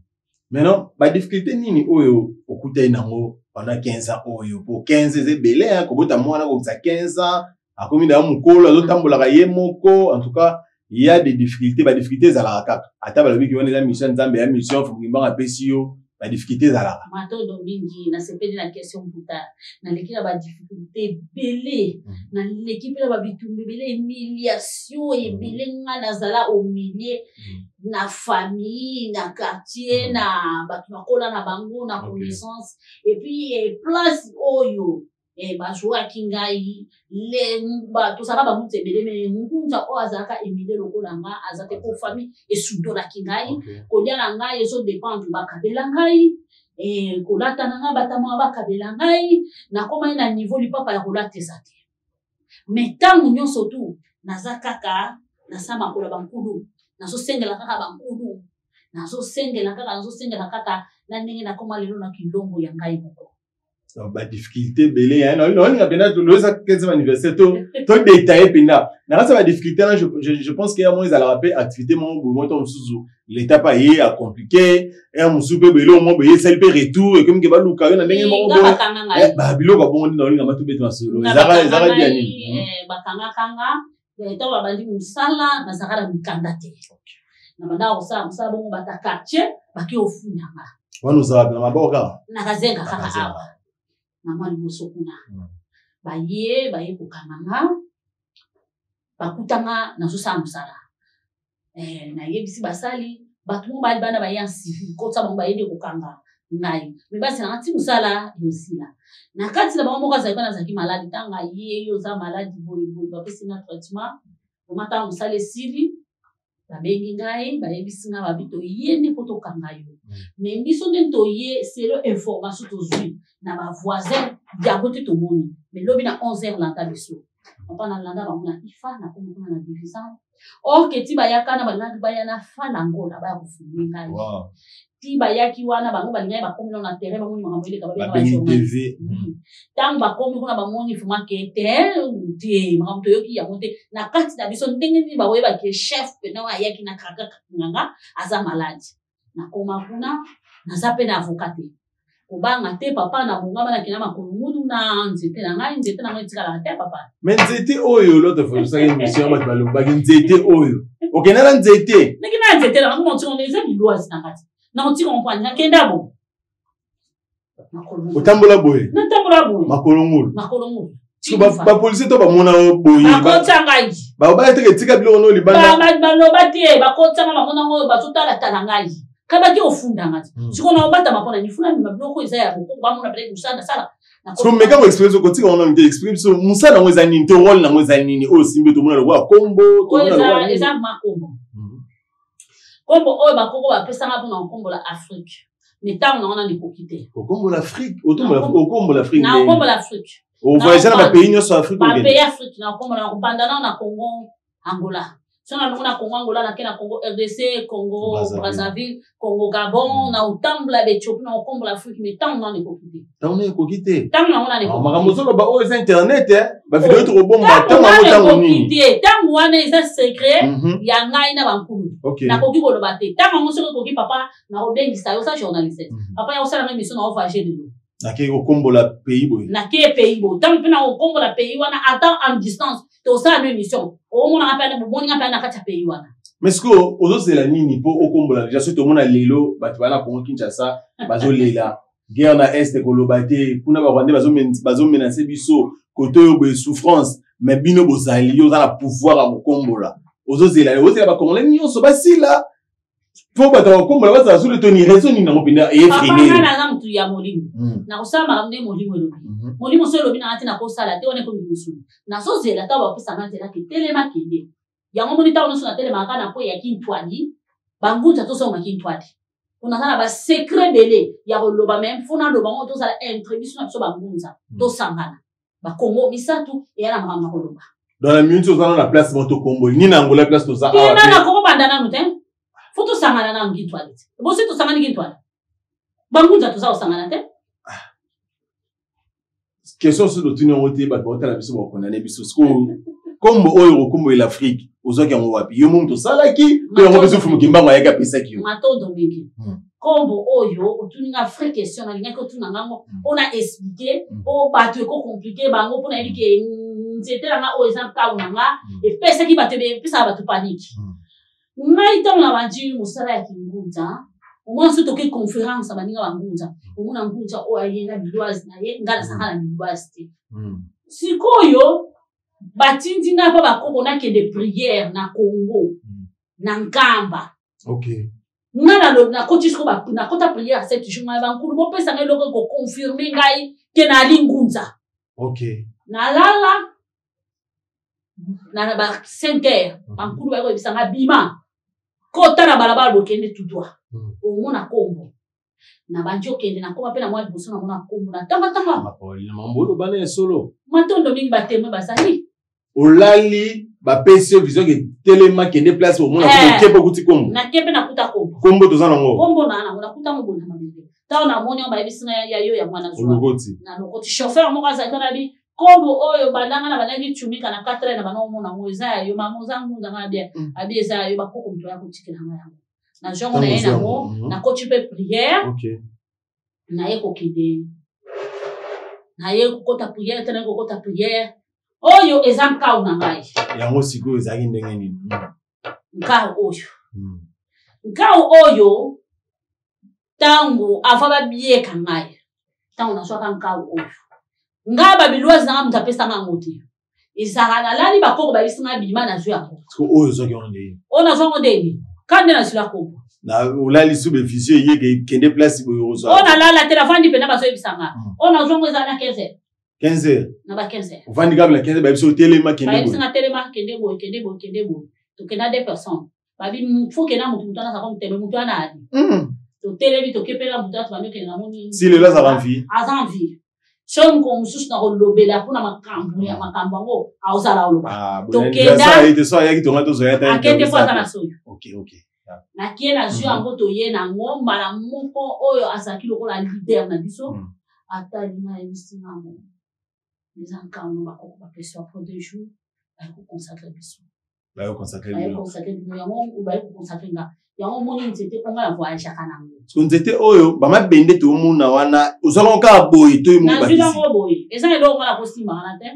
[SPEAKER 2] Maintenant, badifficulté nini oyo okutani nango pendant 15 ans oyo? Po 15 eza ebele, kobota mwana kokisa 15 ans, akomi na mokolo, azotambolaka ye moko. En tout cas il y a des difficultés, badifficulté ezalaka kaka. Ata balobiki wana eza mission Nzambe ya mission Mfumu Kimbangu apesi yo, badifficulté ezalaka.
[SPEAKER 1] Matondo mingi, nasepeli na question mputa. Naleki na badifficulté ebele, naleki mpe na babitumba ebele, humiliation ebele. Nga nazala humilié na famille, na quartier, na bato nakola na bango na connaissance. Et puis place oyo bazwaki ngai, tozalaka bangunza ebele, me ngunza oyo azalaka humilié lokola nga aza te, po famille esundolaki ngai. Kolia na ngai ezodépendre bakabela ngai, kolata na ngai batamaka bakabela ngai. Nakomai na niveau lipapa ya kolata eza te. Me ntango nyonso tu naza kaka na sa makolo ya bankulu. Nazosengela kaka bankulu, nazosengela kaka, nazosengela kaka na ndenge nakoma lelo na kilongo ya ngai moko.
[SPEAKER 2] Badifficulté ebele naolinga mpenza loza 15e anniversaire to détaille mpenza na kati ya badifficulté wana. Je pense ke ya moko ezalaka mpe activité moko boye, moko mosusu l'état mpe aye acompliqué ya mosusu mpe boye, eloko moko boye esali mpe retour, ekomi ke baluka yo na ndenge moko boye, babiloko ya bongo nde naolinga matobeta masolo. Ezalaka dia nini?
[SPEAKER 1] Bakangakanga ntango babandi mosala, nazalaka na mikanda te. Na bandaka kosala mosala bongo, bata quartier bake ofundanga.
[SPEAKER 2] Wana ozalaka na maboko kaka?
[SPEAKER 1] Nakazenga kaka awa na mwa liboso kuna. Baye kokanga nga, bakutanga nazosala mosala. Nayebisi basali bato mo bali bana baye en civil, kotisa bango, bayende kokanga ngai. Me baselanga ti mosala esila. Na kati na bango moko azalaki wana, azalaki maladi. Ntango aye, yo oza maladi boye boye, bapesi nga traitement. Vraimen, ntango mosala esili, babengi ngai, bayebisi ngai, babi toye nde mpo tokanga yo. Mais biso nde toye selon information tozwi na bavoisin yango te tomoni. Mais lobi na 11 heures landa biso. Papa, nalanda bango na ifa, nakomi kuna na division. Or ke ti bayaka na balingaki baya na fa na ngola, baya kofilmer ngai. Ti bayaki wana, bango balingaki, bakomi nano na terrain, bamoni makambo eleka, babenga bajournaliste. Ntango bakomi kuna, bamoni vraiment ke te te, makambo toyoki yango te. Na kati na biso, ndenge nini bakoyeba ke chef pena oyo ayaki na kanga aza maladi? Nakoma kuna, naza mpe na avocat te. Kobanga te, papa, na bongama, nakenda makolo ngulu na nzete na ngai. Nzete na ngai etikalaka te, papa.
[SPEAKER 2] Mais nzete oyo, l'autre fois osaki émission, bato balobaki nzete oyo okenda na nzete.
[SPEAKER 1] Ndenge na nzete na bango motingo eza bilwasi na kati na otika comprendre. Nakenda bo.
[SPEAKER 2] Otambola boye?
[SPEAKER 1] Natambola boye.
[SPEAKER 2] Makolo ngulu?
[SPEAKER 1] Makolo ngulu.
[SPEAKER 2] Bapolisier to bamona yo boye?
[SPEAKER 1] Bakotisa ngai.
[SPEAKER 2] Babaya teke etika biloko no libanda?
[SPEAKER 1] Baloba te, bakotisa nga, bamona ngo, bazotalatala ngai. Kabaki ofundanga ti sikoyo na obatama mpona nifuna mima biloko eza ya bokoko, bamona peut-être mosala nasala.
[SPEAKER 2] So meka koexpliquer biso, kotika wana te, expliquer biso mosala yango eza nini to rôle nango eza nini oyo osimbi. Tomona lokola kombo.
[SPEAKER 1] Oyo eza makombo, kombo oyo bakoko bapesanga mpona kokombola Afrique. Mais ntango nango nano ekoki te.
[SPEAKER 2] Okombola Afrique? Okombola Afrique?
[SPEAKER 1] Na okombola Afrique.
[SPEAKER 2] Ovoyage na bapays nyonso ya Afrique?
[SPEAKER 1] Bapays Afrique na okombola, na kopanda nao na Congo Angola. So nalongo na Congo Angola, nake na Congo RDC, Congo Brazzaville, Congo Gabon, na otambola baethiopie, na okombola Afrique. Mais ntango nano ekoki te.
[SPEAKER 2] Ntango nano ekoki te?
[SPEAKER 1] Ntango nango nano ekoki.
[SPEAKER 2] Makambo ozoloba oyo eza internet, bavideo tokobomba. Ntango yango ntango nini?
[SPEAKER 1] Te, ntango wana eza secret ya ngai na bankulu, nakoki koloba te. Ntango yango soki ekoki, papa, nakobengisa yo. Oza journaliste, papa, ya kosalanga émission na ovoyage lelo.
[SPEAKER 2] Nakei kokombola pays boye.
[SPEAKER 1] Nakei pays boye. Ntango mpe na kokombola pays wana, ata en distance, tosala no émission, omonanga mpe, bomoninga mpe na kati ya pays wana.
[SPEAKER 2] Mais sikoyo ozozela nini mpo okombola déjà? Soki tomona lelo bato baa na Congo Kinshasa bazolela guerre na Est, koloba te, kuna barwandais bazomenacer biso, kote oyo boye souffrance, mais bino bozali, yo oza na pouvoir ya kokombola, ozozela, ozela bacongolais nyonso basila mpo bato ya kokombola bazala solo to ni raison nini nango mpenza
[SPEAKER 1] efreiner? Naza motu ya molimo, nakosala makambo nde molimo elobi. Molimo so elobi nanga te, nakosala te. Wana ekomi mosuni. Nazozela ntango bapesanga nzela ke telema, kende. Yango moni, ntango nyonso natelemaka na po ya kintwadi, bangunza tozonga kintwadi, mpo naza na basecret ebele ya koloba. Me mpo naloba ngo, tozala entre biso na biso bangunza, tosangana bakongo misato, eya na makambo na koloba.
[SPEAKER 2] Dans la minute oza na place moko, tokomboli nini na Angola, place toza?
[SPEAKER 1] Awa te, na kokobanda nanu te. Fo tosangana nanu kintwadi te. Bosi tosangani kintwadi, bangunza toza kosangana te.
[SPEAKER 2] Question soki totuni yango te, bato baotala biso, bakondane biso. Sikoyo kombo oyo kokombolela Afrique, ozwaki yango wapi? Yo momu tosalaki to yango biso Fumu Kimbangu ayaki apesaki yo?
[SPEAKER 1] Matondo mingi. Kombo oyo otuni nga, vraie question, nalingaki otuna ngango mpona expliquer mpo bato ekocompliquer bango, mpona yebi ke nzete na nga oyo eza ntango na nga epesaki bato, epesaka bato panique. Ngai ntango na bandi mosala ya kingunza, omona so toke conférence ya baninga bangunza, omona ngunza oyo aye na biloise na ye, ngai nazalaka na biloise te. Sikoyo batindi ngai mpa bakoko, nakende prière na Congo, na Nkamba. Nga nalobi, nakoti siko, nakota prière 7 jours. Ngai bankulu bopesa ngai eloko ekoconfirmer ngai ke nali ngunza. Nalala na ba 5 heures, bankulu baye koyebisa nga: bima, kota na balabala, bokende tout droit, omona kombo. Na bandi okende, nakoma mpe na mwa liboso, namona kombo na ntango.
[SPEAKER 2] Mambo oloba na esolo.
[SPEAKER 1] Matondo mingi, batémoin bazali.
[SPEAKER 2] Olali. Bapesi yo vision ke telema, kende place omona.
[SPEAKER 1] Eh.
[SPEAKER 2] Oke mpe okuti kombo.
[SPEAKER 1] Nake mpe nakuta kombo.
[SPEAKER 2] Kombo toza nango.
[SPEAKER 1] Kombo na nango, nakuta ngo bona mabele. Ntango namoni yango, bayebisi nga ya yo ya mwana zwa.
[SPEAKER 2] Olokoti.
[SPEAKER 1] Nalokoti. Chauffeur moko azalaki wana, abi kombo oyo bandanga na bandaki tumika na 4 heures na banda omona yango, eza ya yo mama, oza ngunza nga bien. Abi eza ya yo, bakoko moto aya kotikela nga yango. Nazwa yango, naye
[SPEAKER 2] Ntango ozwa
[SPEAKER 1] nango.
[SPEAKER 2] yango,
[SPEAKER 1] Nakoti mpe prière. Naye kokende, naye kokota prière te, naye kokota prière oyo eza nkau na ngai.
[SPEAKER 2] Yango sikoyo ezalaki ndenge nini?
[SPEAKER 1] Nkau oyo, nkau oyo, ntango avant babieka ngai, ntango nazwaka nkau oyo, ngai babilwasi nanga, moto apesanga yango te. Ezalaka nalali, bakoko bayebisi ngai bima, nazwi yango.
[SPEAKER 2] Sikoyo oyo ozwaki yango ndenge?
[SPEAKER 1] Oyo nazwa yango ndeni ka nde nazwila kombo.
[SPEAKER 2] Na olali su bevision eye ke kende place boye ozwa?
[SPEAKER 1] Oyo nalala te, nafandi mpena, bazoyebisa nga. Oyo nazwa yango ezala na 15 heures.
[SPEAKER 2] 15 heures?
[SPEAKER 1] Na ba 15 heures.
[SPEAKER 2] Ovandi kaka na 15 heures, bayebisi otelema, kende
[SPEAKER 1] Bayebisi
[SPEAKER 2] boye.
[SPEAKER 1] nga telema, kende boye, kende boye, kende boye. Tokenda deux personnes, babi faut kenda motu, motu wana azalaka moteme, motu wana ali. Totelemi, tokepela motu wana, tobandi okende, namoni.
[SPEAKER 2] Si lelo azalaka mvi?
[SPEAKER 1] Aza en vie. So mokolo mosusu nakolobela mpona makambo ya makambo yango, aozala oloba.
[SPEAKER 2] Ah, boye.
[SPEAKER 1] Tokenda.
[SPEAKER 2] Anniversaire aye te, so ayaki tonga tozwa ye ata
[SPEAKER 1] Akende po aza
[SPEAKER 2] interview.
[SPEAKER 1] na soyo.
[SPEAKER 2] Ok.
[SPEAKER 1] Nakie, nazwi yango, toye nango mbala moko. Oyo azalaki lokola leader na biso, atali nga, ayebisi ngango eza nkambo bakoko bapesi wa po 2 jours baye koconsacrer biso.
[SPEAKER 2] Bayo consacrer
[SPEAKER 1] Baye
[SPEAKER 2] bino.
[SPEAKER 1] Consacrer bino yango, baye koconsacrer nga yango. Omoni nzete onga na voyageaka nango.
[SPEAKER 2] Siko nzete oyo bamabende toomona wana, ozwaka kaka boye to yo moko
[SPEAKER 1] Nazwi
[SPEAKER 2] bakisi?
[SPEAKER 1] nango boye, eza eloko nga na kosimbaka na te,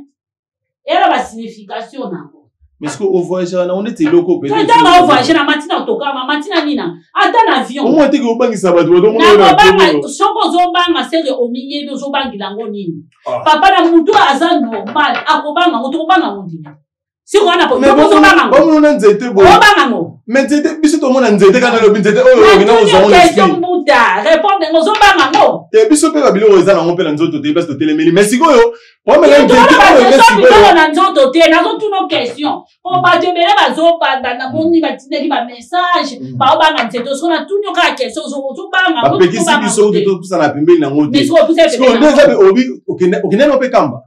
[SPEAKER 1] ela basignification nango.
[SPEAKER 2] Mais siko ovoyageaka nango neti eloko?
[SPEAKER 1] To ntango aovoyage na matina, otokama matina nina, ata na avion.
[SPEAKER 2] Omona teke obangisa bato, bato omona oyo na
[SPEAKER 1] Nakobanga.
[SPEAKER 2] avion.
[SPEAKER 1] Soki ozobanga seke omiyebi, ozobangela yango nini?
[SPEAKER 2] Ah.
[SPEAKER 1] Papa, na mutu aza normal akobanga ngo, tokobanga ngo ndima siko wana po
[SPEAKER 2] Mais
[SPEAKER 1] ozobanga ngo.
[SPEAKER 2] bamona nzete boye.
[SPEAKER 1] Obanga ngo.
[SPEAKER 2] Mais nzete, biso tomona nzete kaka nalobi nzete oyo okenda kozwa ngo na
[SPEAKER 1] Question.
[SPEAKER 2] esprit.
[SPEAKER 1] Mbuta, répondre ngo, ozobanga ngo.
[SPEAKER 2] Te, biso mpe babiloko eza nango mpe na nzoto te, place totelemeli. Mais sikoyo pamela nzete oyo eza sikoyo
[SPEAKER 1] Biloko na nzoto te. Nazotuna question po bato ebele bazobanda, namoni batindaki bamessage, baobanga nzete. Soko natuni yo kaka question, ozobanga ngo?
[SPEAKER 2] Bapekisi
[SPEAKER 1] Tobanga
[SPEAKER 2] biso
[SPEAKER 1] ngo te.
[SPEAKER 2] kuti topusana pembeni nango te.
[SPEAKER 1] Mais sikoyo opusa
[SPEAKER 2] Sikoyo nde
[SPEAKER 1] pembeni
[SPEAKER 2] eza
[SPEAKER 1] nango.
[SPEAKER 2] obi okende nango mpe kamba?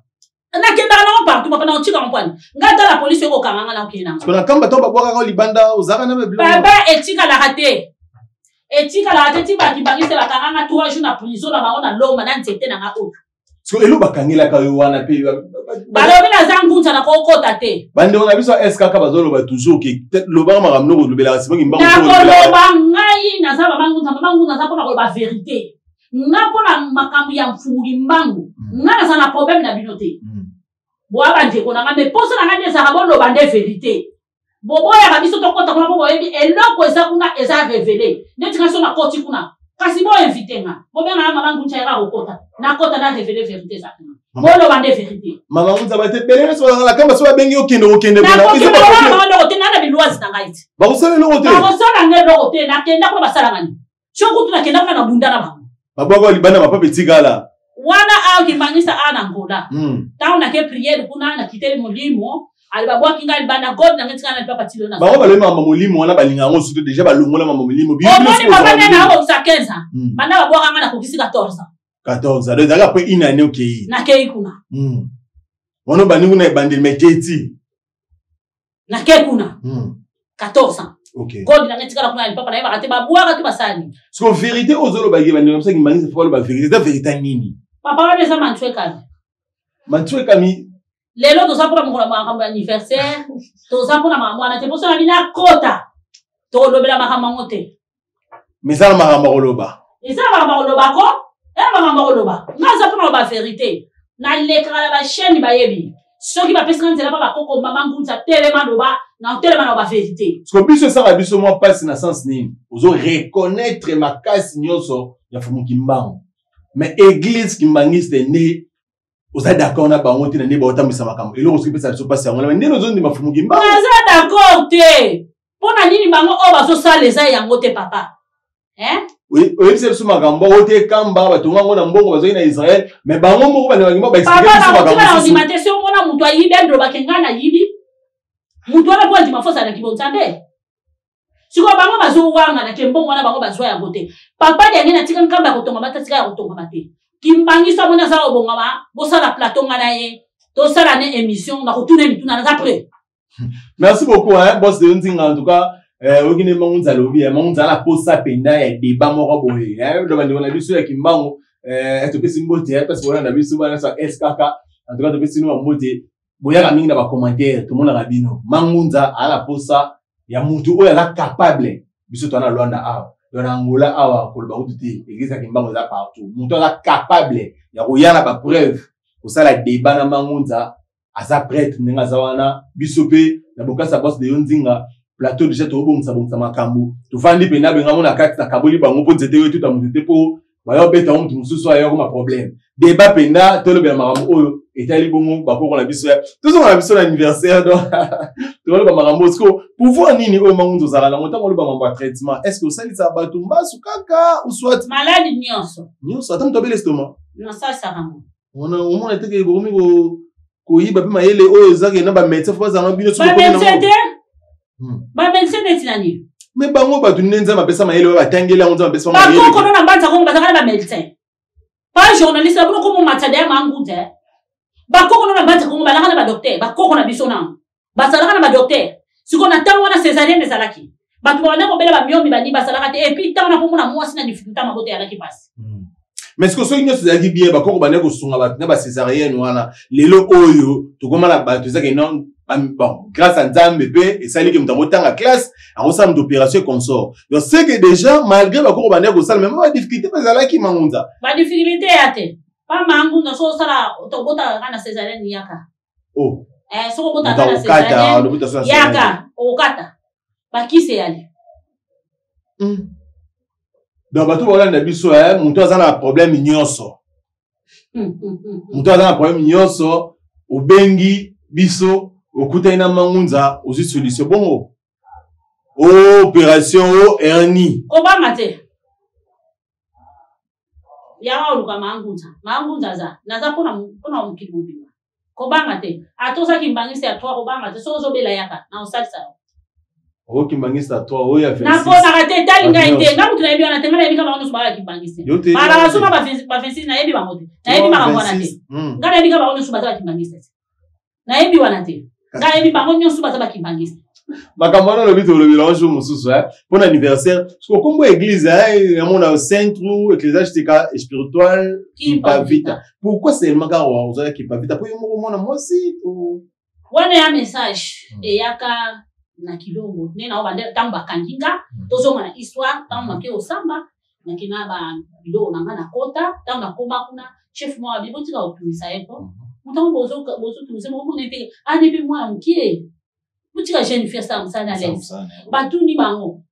[SPEAKER 1] Nakendaka nango partout, papa. Nakotika mpwani ngai, ata la polisi ekokanga nga, nakokende nango.
[SPEAKER 2] Sikoyo na kamba, ntango babwakaka libanda, ozalaka na babiloko?
[SPEAKER 1] Papa, etikalaka te, etikalaka te. Ti bakibangisi, bakanga nga 3 jours na prison na bango na Lomba na nzete na nga oyo.
[SPEAKER 2] Sikoyo elo bakangelaka yo wana mpe
[SPEAKER 1] Balobi naza ngunza, na kokota te.
[SPEAKER 2] Bandeko na biso ya SKK bazoloba toujours ke lobaka makambo noko olobelaka simongi mbango.
[SPEAKER 1] Nakoloba, ngai naza mama ngunza, mama ngunza aza mpona koloba vérité. Nga mpona makambo ya mfumuki mbangu, nga naza na problème na bino te. Boya bandeko na nga, mais mposa na nga nde ezalaka boloba nde vérité. Boboyaka biso tokɔta kuna mpo boyebi eloko eza kuna, eza révélé. Neti nga so nakoti kuna, kasi boinvite nga, bobengaka mama ngunza yaka kokota, nakota na révélé vérité eza kuna. Boloba nde vérité.
[SPEAKER 2] Mama ngunza, bato ebele nyonso bazalaka na kamba, so babengi okende, okende.
[SPEAKER 1] Nakokende wana bango eloko te, naa na bilwazi na ngai te.
[SPEAKER 2] Bakosala eloko te.
[SPEAKER 1] Bakosala nga eloko te. Nakenda kuna, basalanga nini? So kutu nakenda kuna, nabunda na bango.
[SPEAKER 2] Babwaka libanda, mapapa etikala.
[SPEAKER 1] Wana awa kimangisa awa na Ngola, ntango nake prière kuna, nakiteli molimo ali, babwaki ngai libanda, god nange tika na lipapa tilo na.
[SPEAKER 2] Bango balobi mama molimo wana balinga yango surtout, déjà balongola mama molimo.
[SPEAKER 1] Omoni papa, nde nakokisa 15 ans banda babwaka ngai, nakokisi 14 ans.
[SPEAKER 2] 14 ans, donc ezalaka après une année okei?
[SPEAKER 1] Nakei kuna.
[SPEAKER 2] Wana obandi kuna ebandeli, mais keti.
[SPEAKER 1] Nakei kuna 14 ans. God nange tikala kuna na lipapa, nayebaka te babwaka te, basala nini.
[SPEAKER 2] Parce que vérité oyo ozolobaki, bandeko na biso kimangisa, faut baloba vérité. Eza vérité nini?
[SPEAKER 1] Papa, wana eza mantwekami.
[SPEAKER 2] Mantwekami.
[SPEAKER 1] Lelo toza mpona mokolo ya makambo ya anniversaire, toza mpona makambo wana te. Mposo na bino akota, tokolobela makambo yango te.
[SPEAKER 2] Mais eza na makambo ya koloba.
[SPEAKER 1] Eza na makambo ya koloba ko, eza na makambo ya koloba. Nga aza mpona koloba vérité. Nalekaka na bachaîne, bayebi. Soki bapesaka nzela mpa bakoko, mama ngunza telema loba, na telema na bavérité.
[SPEAKER 2] Parce que biso esalaka biso mwa mpasi na sens nini? Ozo reconnaître makasi nyonso ya Fumu Kimbangu, mais église kimbangiste nde oza d'accord na bango te na nde baotambwisa makambo. Eloko soki epesa biso mpasi yango wana, ndenge ozondima Fumu Kimbangu.
[SPEAKER 1] Naza d'accord te. Mpo na nini? Bango oyo bazosala eza yango te, papa, hein?
[SPEAKER 2] Oyebisa biso makambo oyo te, kamba batonga yango na mbongo bazwaki na Israel, mais bango moko bandimaki mpo baexpliquer
[SPEAKER 1] Papa,
[SPEAKER 2] biso
[SPEAKER 1] nakotika
[SPEAKER 2] makambo
[SPEAKER 1] na
[SPEAKER 2] mosusu.
[SPEAKER 1] ondima te. Si omona moto ayibi, andolobake ngai nayibi, moto wana mpo andima fo azalaki bonzambe. Sikoyo bango bazowangana ke mbongo wana bango bazwa yango te. Papa Diange, natika nkamba ya kotongama te, tika ya kotongama te. Kimbangiso amoni aza kobongama, bosala plateau, nga na ye tosala ne émission, nakotuna mituna, naza prêt.
[SPEAKER 2] Merci beaucoup, hein, boss de Nzinga, en tout cas. Oyoki nde Mangunza alobi, Mangunza na posa penda ya débat moko boye, hein, do bandeko na biso ya Kimbangu, topesi mbote, hein, parce que bolanda biso bana sa SKK, en tout cas topesi bino mbote, boyaka mingi na ba commentaire, tomonaka bino. Mangunza ala posa ya mutu oyo aza capable, biso toza na Luanda awa, to na Angola awa, koloba kutu te, église ya Kimbangu eza partout. Mutu aza capable ya koya na ba preuve, kosala débat na Mangunza, aza prêtre ndenge aza wana. Biso pe na bokasa boss de yo Nzinga plateau déjà tobongisa bongisa makambo, tovandi pe na benga mona kati na kaboli bango po nzete oyo tuta mutu te po bayo beta mutu mosusu ayo koma problème. Débat penda tolobela makambo oyo etali bongo bakoko na biso ya tozonga na biso na anniversaire, donc toloba makambo siko pouvoir nini oyo Mangunza ozala nango ntango oloba mambo ya traitement. Est ce que osalisaka bato mbasu kaka ou soit
[SPEAKER 1] maladi nyonso?
[SPEAKER 2] Nyonso, ata moto abeli estomac?
[SPEAKER 1] Nasalisaka yango.
[SPEAKER 2] Omona teke bokomi koyiba mpe mayele oyo ezaki na bamédecin, fo bazanga bino.
[SPEAKER 1] Bamédecin te, bamédecin neti na nini?
[SPEAKER 2] Me bango bato nde Nzambe apesa mayele oyo batangeli yango, Nzambe apesa.
[SPEAKER 1] Bakoko no na mbanza kongo bazalaka na bamédecin, pa journaliste na bino komo matsada ya Mangunza. Bakoko no na mbanza kongo balaka na badocteur, bakoko na biso nano bazalaka na badocteur. Sikoyo na ntango wana césarienne ezalaki, bato babanda kobela bamiomi bani bazalaka te. Et puis ntango na komona mwasi na difficulté mabota eyalaki mpasi.
[SPEAKER 2] Mais sikoyo soki nyonso ezalaki bien, bakoko bande kosunga bato na bacésarienne wana, lelo oyo tokoma na bato ezaki non? Bon, grâce à Nzambe mpe esaliki moto akotanga classe, akosala moto opération et consort. Donc c'est que déjà malgré bakoko bande kosala, même badifficulté mpe ezalaki, Mangunza.
[SPEAKER 1] Badifficulté ya te, pa Mangunza. So osala tobotaka kaka na césarienne, yaka.
[SPEAKER 2] Oh.
[SPEAKER 1] Soki obotaka na césarienne, yaka, okokata bakisi eyali.
[SPEAKER 2] Donc bato baolanda biso, moto aza na problème nyonso, moto aza na problème nyonso, obengi biso, okutani na Mangunza, ozwi solution bongo, opération o hernie.
[SPEAKER 1] Kobanga te, yaka oluka Mangunza. Mangunza aza, naza mpona mokili mobimba. Kobanga te, ata ozaki mbangisi ya 3, kobanga te. Soki ozobela, yaka na osalisa yo.
[SPEAKER 2] Okokimbangisa 3 oyo ya 26.
[SPEAKER 1] Naponaka te, etali ngai te. Nga motu nayebi wana te. Nga nayebi kaka bango nyonso baka kimbangisi. Balaka so ba 26, nayebi bango te, nayebi makambo wana te. Nga nayebi kaka bango nyonso baza bakimbangisi te, nayebi wana te. Nga nayebi bango nyonso baza bakimbangisi.
[SPEAKER 2] Makambo wana olobi, tolobela ngo jour mosusu mpona anniversaire. Soki okombo église yamona Centre Ecclésiastique et Spirituel Kimpavita, pourquoi seulement kaka ozalaki Kimpavita? Mpo yo moko mwana mwasi?
[SPEAKER 1] Wana ya message eyaka na Kilongo nde na bande ntango bakangi nga. Tozonga na histoire. Ntango nake osamba, nake na babiloko na nga, nakota. Ntango nakoma kuna, chef moko abi: "Botika kotungisa ye, po motango bozotungisa bokomona ete ane mpe mwana mokie. Botika jeune fille asala mosala na l'aise." Batuni bango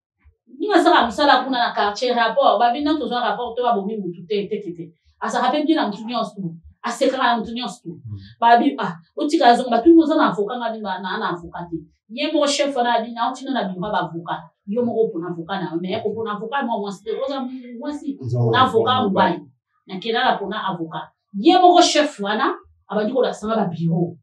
[SPEAKER 1] ndenge asala mosala kuna na quartier, rapport babina: "Tozwa rapport to babomi mutu te te te te. Azalaka mpe bien na mutu nyonso tu, asekaka na mutu nyonso tu." Babi: "Ah, otika azonga." Batuni: "Oza na avocat?" Nga bi: "Naa na avocat te." Ye moko chef wana abi: "Naotina na bureau baavocat, yo moko opona avocat na yo." Mais kopona avocat mwa mwasi te, oza mwasi, na avocat mobali. Nakenda na pona avocat. Ye moko chef wana abandi kolakisa nga babureau,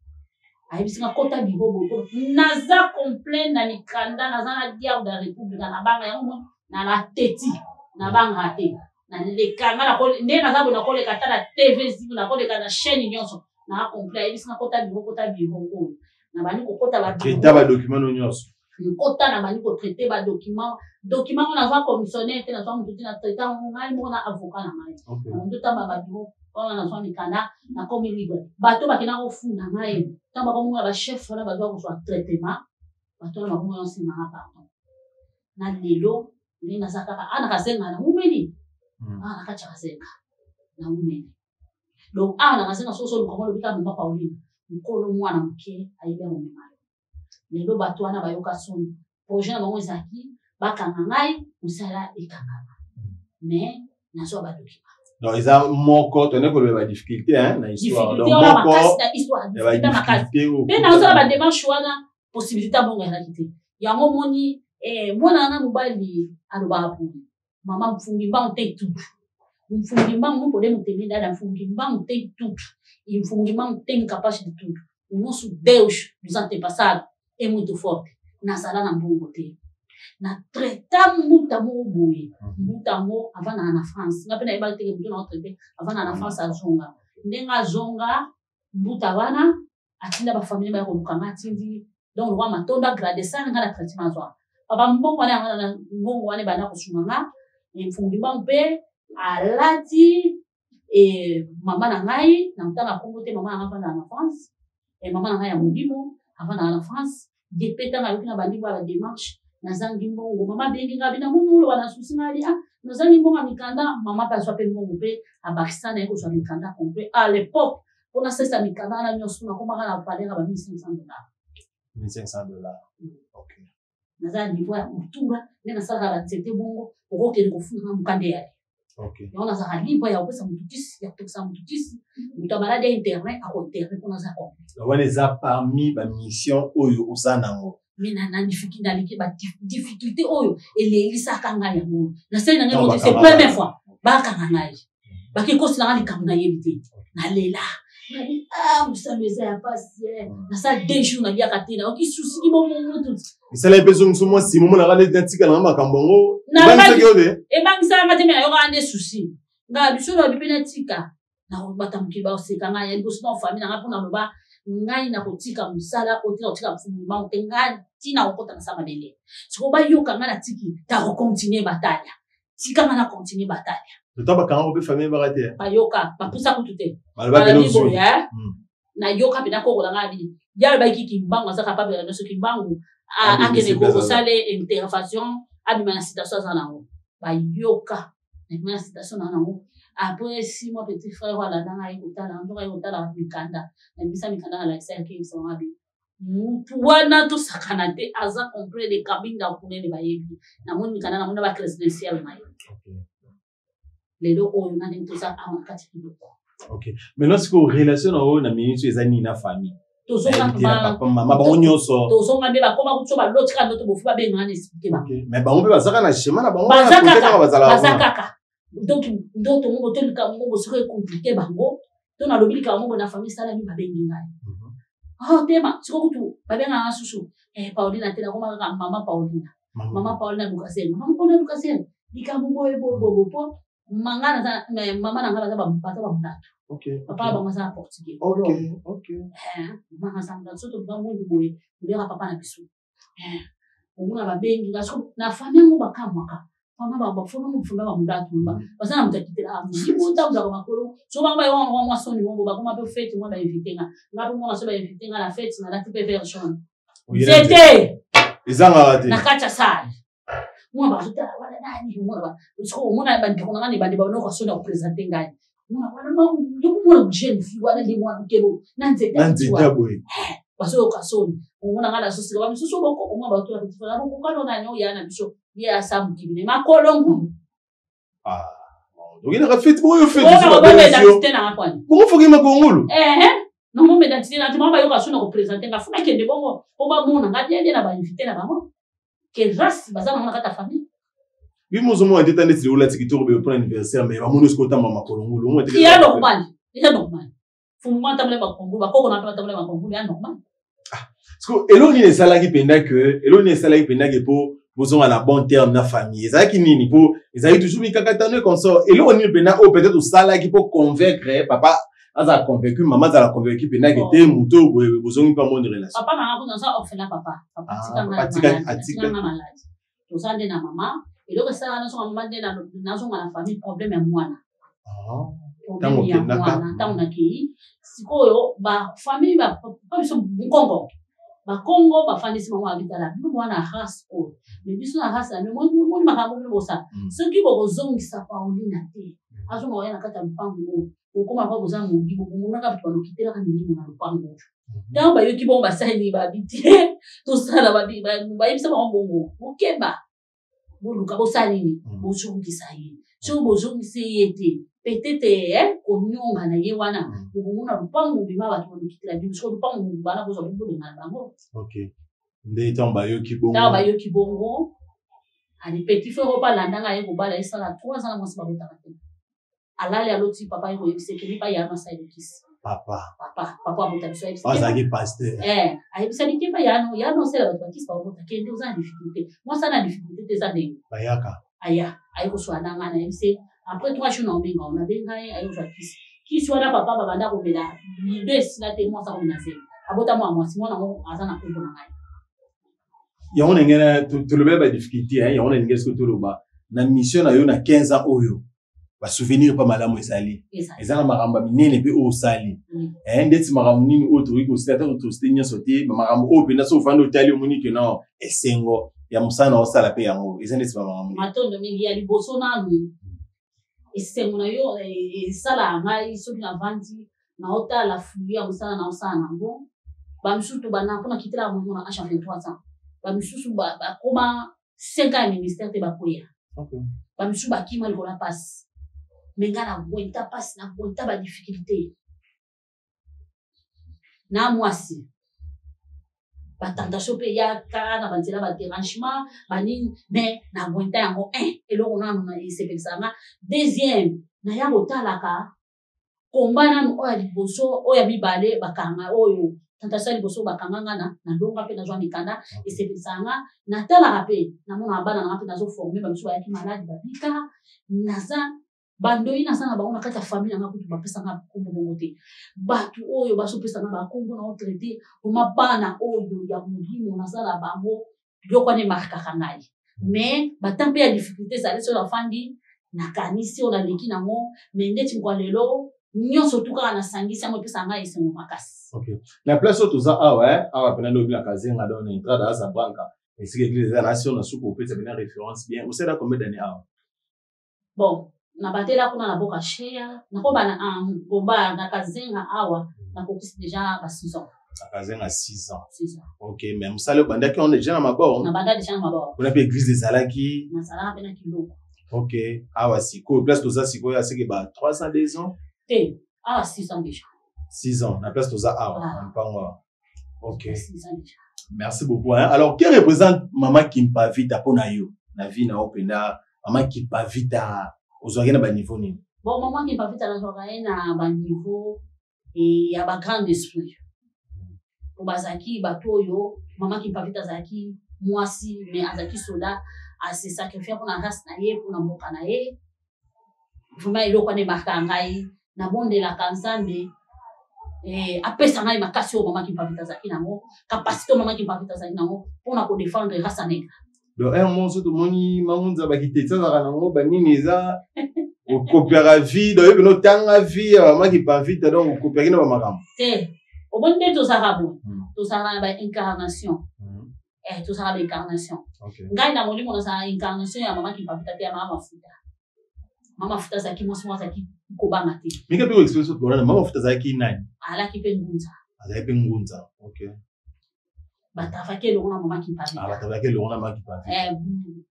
[SPEAKER 1] ayebisi nga: "Kota bureau boye." Naza complet na mikanda, naza na Diario da Republika, nabanga yango mo na la teti, nabangaka te. Naleka nga nde naza boye, nakoleka ata na TV zibu, nakoleka na chaîne nyonso, naa complet. Ayebisi nga: "Kota bureau, kota bureau oyo." Nabandi kokota.
[SPEAKER 2] Traiter badocument no nyonso.
[SPEAKER 1] Nkota, na bandi kotraiter badocument. Document ngo nazwa commissionnaire te, nazwa motu te, na traiter yango ngai moko na avocat na ngai. Nabandi otamba babureau wana, nazwa mikanda, nakomi libre. Bato bakenda kofunda ngai, ntango bakomona bachef wana bazwa kozwa traitement, bato wana bakomona osenganga pardon. Na lelo ndenge naza kaka awa na Kazenga, na mumeli awa na kati ya Kazenga, na mumeli. Donc awa na Kazenga, soki ozoluka ngo, olobi kaka mama Pauline, nkolo mwana moke ayebi akomema yo. Lelo bato wana bayoka soni. Projet na bango ezalaki bakanga ngai, mosala ekangama, mais nazwa badocument.
[SPEAKER 2] Donc eza moko tone koloba badifficulté na histoire.
[SPEAKER 1] Donc moko na histoire, difficulté makasi mpe nazosala badémarche wana, possibilité abongo ezalaki te. Yango moni mwana wana mobali alobaka boye: "Mama, mfungi mbangu tem tudo. Mfungi mbangu não podemos ter nada. Mfungi mbangu tem tudo e mfungi mbangu tem capaz de tudo. O nosso Deus dos antepassados é muito forte." Nazala na mbongo te, na traita mbuta moko boye. Mbuta yango avandaka na France, nga mpe nayebaki teke motu na otraite avandaka na France. Azonga ndenge azonga, mbuta wana atinda bafamille baya koluka nga. Atindi Donc lokwa matondo agradesaka nga na traitement azwaka. Papa mbongo wana yango na mbongo wana ebanda kosunga nga. Mfumu Kimbangu mpe alati e mama na ngai na ntanga kombo te, mama na ngai afandaka na France, e mama na ngai ya molimo afandaka na France. Ye mpe ntango ayoki na bandi ba démarche, nazangi mbongo, mama abengi ngai, bina moni oloba na susi ngai, ah nazangi mbongo ya mikanda. Mama mpe azwa mpe mbongo mpe abakisa na ye kozwa mikanda complet. À l'époque mpo nasalisa mikanda wana nyonso, nakomaka na valeur ya ba 1500 $.
[SPEAKER 2] 1500 $, ok.
[SPEAKER 1] Naza na niveau ya motura nde nasalaka banzete bongo, okokende kofunda mokanda eyali. Yango nazalaka libre ya kopesa motu kisi, ya kotokisa motu kisi. Moto ya maladi ya interne akointerne mpo naza complet.
[SPEAKER 2] Wana eza parmi bamission oyo oza nango.
[SPEAKER 1] Mais naliki badifficulté oyo elelisaka ngai yango, nasali na ngai moto. C'est première fois bakanga ngai, bakekosela ngai likambo nayebi te. Nalela, nabi ah, mosalo eza ya pasi. Nasala 2 jours naliaka te, nayoki susiki bomongo.
[SPEAKER 2] Esala mpe ezongisa mwa nsima, omonaka neti natika nanga makambo yango, ebangisaki yo te?
[SPEAKER 1] Ebangisaka nga te, me nayokaka nde susi nga biso lobi mpe natika bata mokili baseka ngai ya liboso na famille na ngai, mpo naloba ngai nakotika mosala oyo te, nakotika mfumu Kimbangu te, ngai ntina kokota na sa mabele. Sikoyo bayoka ngai natiki, takocontinue batalia, tika ngai na continue batalia.
[SPEAKER 2] Tota bakanga mpe famille baka te?
[SPEAKER 1] Bayoka, bapusa kutu te.
[SPEAKER 2] Balobi
[SPEAKER 1] boye, nayoka mpe nakokola ngai abi ya alobaki Kimbangu aza capable ya nyonso. Kimbangu akende kosala intervention, abima na situation aza nango. Bayoka nabima na situation na nango. Après 6 mois, petit frère oyo alanda ngai kotala, nzoka ye kotala mikanda, nabimisa mikanda, nalakisa yaki, yebisa bango abi mutu wana tosakana te, aza complet de Kabinda kunene. Bayebi, namoni mikanda, namoni na bacrédentiel na ye. Lelo oyo na ndenge toza awa na kati ya biloko.
[SPEAKER 2] Ok, maintenant sikoyo relation na oyo na minute eza nini na famille? Papa, mama, bango nyonso?
[SPEAKER 1] Tozonga nde bakoma kutu so balotika ndoto bofu, babengaka na expliquer bango.
[SPEAKER 2] Mais bango mpe bazaka na schéma na bango?
[SPEAKER 1] Baza kaka, baza kaka. Donc ndoto moko to likambo moko soki ecompliquer bango, to nalobi likambo moko na famille esalami, babengi ngai. Oh tema siko kutu babengaka susu Paulina te, nakoma kaka mama Paulina, mama Paulina Lukasel, mama Paulina Lukasel, likambo boye boye boye po manga naza, mama na nga baza bamulato, papa na bango aza na portugais. Mama aza mulato, so tobuka mundu boye obengaka papa na biso, omona babengi nga. So na famille yango bakamwaka, bafuna bamulato baza na moto akitelaka molimo, otambulaka makolo. So bango bayoka mwa soni mongo, bakoma mpe fête mwa bainvite nga, nga mpe mwana so bainvite nga na fête, nalati mpe vert jaune, nzete.
[SPEAKER 2] Ezangaka te.
[SPEAKER 1] Na kati ya salle mwana bazotala wana nani, omona omona bandeko na nga na ebandi banoka soni ya koprésenter ngai, mona wana yokomona jeune fille wana nde mwana mokebo na nzete.
[SPEAKER 2] Na nzete ya boye.
[SPEAKER 1] Bazoyoka soni, omona ngai nazosika bamisusu bokoko mwa bato ya petit frère bokokano nani oya na biso, ye asa mokili ne makolo ngulu.
[SPEAKER 2] Okendaka fête oyo?
[SPEAKER 1] Fête nanga kwani?
[SPEAKER 2] Bongo foki makongulu.
[SPEAKER 1] Nomoma identité na ntima, bayoka so na koprésenter nga, funa kende bongo po bamona nga bien bien na bainvité na bango ke race baza nango na kati ya famille.
[SPEAKER 2] Bimo ozomona te, ta neti olati kitoko boye mpona anniversaire, mais bamoni osiko otamba makolo ngulu.
[SPEAKER 1] Ya normal, eza normal. Fumu atambola makongulu, bakoko na mpe batambola makongulu, ya normal.
[SPEAKER 2] Parce que eloko nini esalaki mpenza ke, eloko nini esalaki mpenza ke mpo bozonga na bon terme na famille, ezalaki nini? Mpo ezalaki toujours mikakatano et consort. Eloko nini mpenza oyo peut-être osalaki mpo convaincre papa, azala convaincu, mama azala convaincu mpenza ke te, moto boye bozongi mpe amoni relation?
[SPEAKER 1] Papa nanga kuna aza orphelin, papa atikanga maladi, toza nde na mama. Eloko esalaka nazonga mama nde nazonga na famille, problème ya mwana.
[SPEAKER 2] Ntango
[SPEAKER 1] ya mwana, ntango nakei sikoyo bafamille pa biso nkongo, bakongo bafandisi bango, babitala bino mwana race oyo, mais biso na race na bino moni makambo bino bosala. Soki bokozongisa Paulina te, azonga koya na kati ya lopango oyo, okoma kwa boza mogi, bokomonaka bato balokitelaka milimo na lopango oyo. Ntango bayoki bongo, basali babi te, tosala bayebisa bango bongo, bokeba, boluka bosala nini, bozongisa ye. Soki bozongisi ye te, peut-être konyonga na ye wana, bokomona lopango mobima bato balokitela bino. Soki lopango mobima wana bozwa, bobenga na bango.
[SPEAKER 2] Nde ntango bayoki bongo?
[SPEAKER 1] Ntango bayoki bongo, ali petit frère oyo balandanga ye kobala, esala 3 ans na mwasi, babotaka te. Alali, aloti papa ye koyebisa ekeli pa ya masa elokisi.
[SPEAKER 2] Papa?
[SPEAKER 1] Papa, papa abota biso.
[SPEAKER 2] Ayebisa azalaki pasteur?
[SPEAKER 1] Eh, ayebisaki te pa yano yano osala bato bakisi babota, kende, oza na difficulté, mwasi aza na difficulté te, eza ndenge.
[SPEAKER 2] Bayaka.
[SPEAKER 1] Aya, aye koswala na ngai, nayebise après 3 jours na obenga, nabenga ye, aye kozwa kisi. Kisi wana papa babanda komela lido esila te, mwasi akomi na zelo, abota mwana mwasi, mwana yango aza na nkombo na ngai.
[SPEAKER 2] Yango na ngai tolobela ba difficulté, hein, yango na ngai soki toloba na mission na yo na 15 ans oyo, ba souvenir pa malamu ezali. Eza na makambo ya minene mpe oyo osali. Eh, ndeti makambo nini oyo tokoki kosala, ata totosite nyonso te, makambo oyo mpenza soki ofandi otali omoni ke non, esengo ya mosala na osala mpe yango eza ndeti bamakambo nini?
[SPEAKER 1] Matondo mingi. Ya liboso nanu, esengo na yo esalaka ngai soki navandi naotala fruit ya mosala naosala nango. Bamisusu tobanda mpona kitelaka molimo na age ya 23 ans, bamisusu bakoma 5 ans ya ministère te, bakweya. Bamisusu bakima likolo ya mpasi, me ngai nabwenta mpasi, nabwenta badifficulté na mwasi, batentation mpe eyaka na banzela, badérangement banini, me nabwenta yango. Un, eloko nanu esepelisaka nga. Deuxième, naya kotalaka komba nanu oyo ya liboso, oyo ya mibale bakanga, oyo tentation ya liboso bakanga nga na nalonga mpe nazwa mikanda. Esepelisaka nga, natalaka mpe namonaka bana nanga mpe nazoforme, bamisusu bayaki maladi babika. Naza bandoi, naza na bango na kati ya famille nanga, kutu bapesanga bakombo bongo te. Bato oyo bazopesanga bakombo na otraite oma bana oyo ya molimo, naza na bango. Biloko wana emarkaka ngai, mais batan mpe ya difficulté ezali. Soki nafandi nakanisi oyo naleki nango, mais ndeti mokwa lelo nyonso tu kaka nasangisi yango, epesaka ngai esengo makasi.
[SPEAKER 2] Okay. Na place oyo toza awa, eh, awa mpena nde obina Kazenga, donc na entrada Asa Branca, esika église eza na sio na suku, opesa mpena référence bien. Osala combien d'année awa?
[SPEAKER 1] Bon, nabatela kuna na boka shea, nakoba na ngomba na Kazenga awa, nakokisi déjà ba 6 ans.
[SPEAKER 2] Na Kazenga 6 ans?
[SPEAKER 1] 6 ans.
[SPEAKER 2] Ok, mais mosala obandaki wana déjà na mabor?
[SPEAKER 1] Nabanda déjà na mabor.
[SPEAKER 2] Kuna mpe église ezalaki?
[SPEAKER 1] Nazalaka mpe na kiloko.
[SPEAKER 2] Ok, awa sikoyo place toza sikoyo aseke ba 3 ans, 2 ans?
[SPEAKER 1] Te, awa 6 ans déjà.
[SPEAKER 2] 6 ans na place toza awa?
[SPEAKER 1] Ah.
[SPEAKER 2] Na mpango awa, ok.
[SPEAKER 1] 6 ans déjà.
[SPEAKER 2] Merci beaucoup, hein. Alors, que représente Mama Kimpa Vita mpona yo na vie na yo? Mpenza Mama Kimpa Vita ozwaki na baniveau nini?
[SPEAKER 1] Bon, Mama Kimpa Vita nazwaka ye na baniveau ya bagrande esprit, po bazalaki bato oyo. Mama Kimpa Vita azalaki mwasi, mais azalaki soda, ase sacrifie mpona race na ye, mpona mboka na ye. Vraiment eloko wana emarka ngai. Nabondelaka Nzambe apesa ngai makasi oyo Mama Kimpa Vita azalaki nango, capacité oyo Mama Kimpa Vita azalaki nango mpona kodefendre race nègre.
[SPEAKER 2] Donc un moment so tomoni mangunza bakiteti azalaka nango banini, eza okopiaka vie, donc oyebena otanga vie ya Mama Kimpa Vita, donc okopiaki na bamakambo?
[SPEAKER 1] Te, omoni nde tozalaka boye, tozalaka na baincarnation. Tozalaka baincarnation. Ngai na molimo nazala incarnation ya Mama Kimpa Vita te, ya Mama Mafuta. Mama Mafuta azalaki mwasi moko azalaki kobanga te.
[SPEAKER 2] Mingi mpe koexplique so tolana, Mama Mafuta azalaki nani?
[SPEAKER 1] Alaki mpe ngunza.
[SPEAKER 2] Azalaki mpe ngunza, ok.
[SPEAKER 1] Batravaki elongo na Mama Kimpa Vita.
[SPEAKER 2] Ah, batravaki elongo na Mama Kimpa Vita.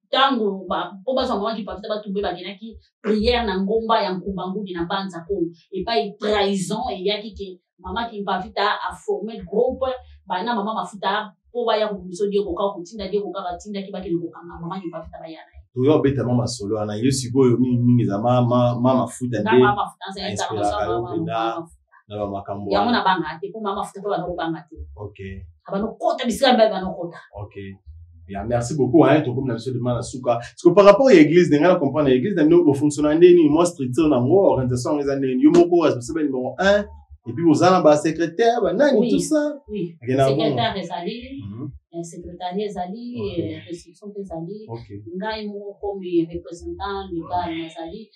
[SPEAKER 1] Ntango mpo bazwa Mama Kimpa Vita, batumbe, bakendaki prière na ngomba ya Nkumba Ngudi na Banza Kongo, epai trahison eyaki ke Mama Kimpa Vita aforme groupe bana Mama Mafuta mpo baya kobimisa Diego Kaka, kotinda Diego Kaka, atindaki bakende kokanga Mama Kimpa Vita, baya na ye.
[SPEAKER 2] Toya obeta mwa masolo wana. Yo sikoyo mingimingi eza ma Mafuta nde
[SPEAKER 1] Nga Mama Mafuta nzela
[SPEAKER 2] inspiraka yo mpenza na bamakambo
[SPEAKER 1] yango?
[SPEAKER 2] Wana.
[SPEAKER 1] Nabanga te, mpo Mama Mafuta mpe bana kobanga te. Abanokota bisika mibali banokota.
[SPEAKER 2] Ok. Ya, merci beaucoup, hein. Tokomi na biso dema na suka. Parce que par rapport ya église, ndenge na comprendre église na bino bofonctionna nde nini? Mwa structure nango, organisation yango eza ndenge nini? Yo moko responsable numéro 1, et puis boza na basecrétaire banani?
[SPEAKER 1] Oui.
[SPEAKER 2] Tout ça?
[SPEAKER 1] Oui.
[SPEAKER 2] Akendaka bongo?
[SPEAKER 1] Secrétaire ezali, secrétariat ezali, reception mpe ezali. Ngai moko comme représentant légal nazali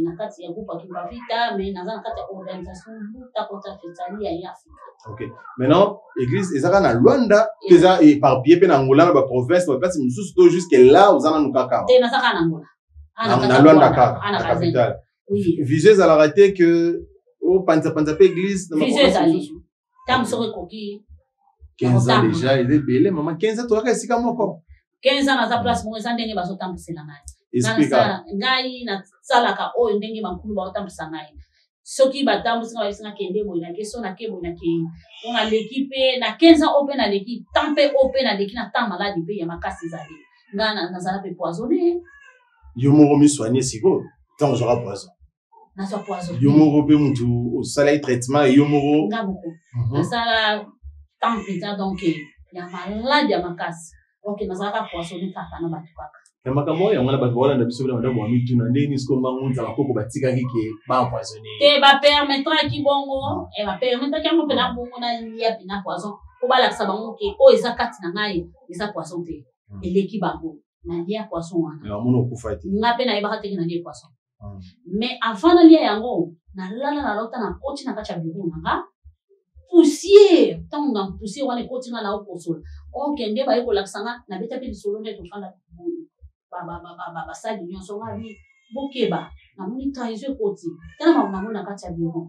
[SPEAKER 1] na kati ya groupe ya Kimpa Vita, mais naza na kati ya organisation Luta Kota Fetali ya ye Afrika.
[SPEAKER 2] Ok, maintenant église ezaka na Lwanda to eza éparpillé mpe na Angola, na baprovince, na baplace mosusu, to jusque là oza nanu kaka awa?
[SPEAKER 1] Te, naza kaka na Angola. Ah,
[SPEAKER 2] na
[SPEAKER 1] kati
[SPEAKER 2] na
[SPEAKER 1] ya
[SPEAKER 2] Lwanda
[SPEAKER 1] Luanda.
[SPEAKER 2] kaka?
[SPEAKER 1] Ah, na
[SPEAKER 2] na
[SPEAKER 1] Kazenga.
[SPEAKER 2] capitale?
[SPEAKER 1] Oui.
[SPEAKER 2] Vision ezalaka te ke opanzapanza mpe église na
[SPEAKER 1] Vision
[SPEAKER 2] baprovince
[SPEAKER 1] ezali.
[SPEAKER 2] mosusu?
[SPEAKER 1] Ntango soko ekoki.
[SPEAKER 2] 15 ans
[SPEAKER 1] Kotanga.
[SPEAKER 2] déjà eza ebele, mama. 15 ans tozalaka esika moko.
[SPEAKER 1] 15 ans naza place moko, eza ndenge bazotambwisela ngai.
[SPEAKER 2] Explique.
[SPEAKER 1] Ngai nasalaka oyo ndenge bankulu baotambwisa ngai. Soki batambwisi nga, bayebisi nga kende boye, nake. So nake boye, nakei po naleki mpe na 15 ans oyo, mpe naleki temps mpe oyo, mpe naleki na temps maladi mpe ya makasi ezali. Ngai nazala mpe poisonné.
[SPEAKER 2] Yo moko misoigne sikoyo ntango ozwaka poison?
[SPEAKER 1] Nazwa poison.
[SPEAKER 2] Yo moko mpe mutu osalaki traitement yo moko?
[SPEAKER 1] Nga moko nasala temps mpenza, donc ya maladi ya makasi. Ok, nazalaka poisonné kaka na bato kaka.
[SPEAKER 2] Na makambo oyo yango wana bato baolanda biso bana bandako bamituna ndenge nini sikoyo mbangunza bakoko batikaki ke baempoisonne.
[SPEAKER 1] Te, bapermettraki bongo, bapermettraki yango mpena bongo nalia mpena poison mpo balakisa bango ke oyo eza kati na ngai eza poison te. Eleki bango nalia poison wana.
[SPEAKER 2] Namona okufa te.
[SPEAKER 1] Nga mpe nayebaka teke nalie poison. Mais avant nalia yango, nalala, nalota nakoti na kati ya bureau na nga, poussière, ntango na poussière wana ekoti nga na okosola, okende baye kolakisa nga, nabeta mpe lisolo nde tofanda basali nyonso, nga bi bokeba, namoni trahison ekoti, tala makambo namoni na kati ya bureau.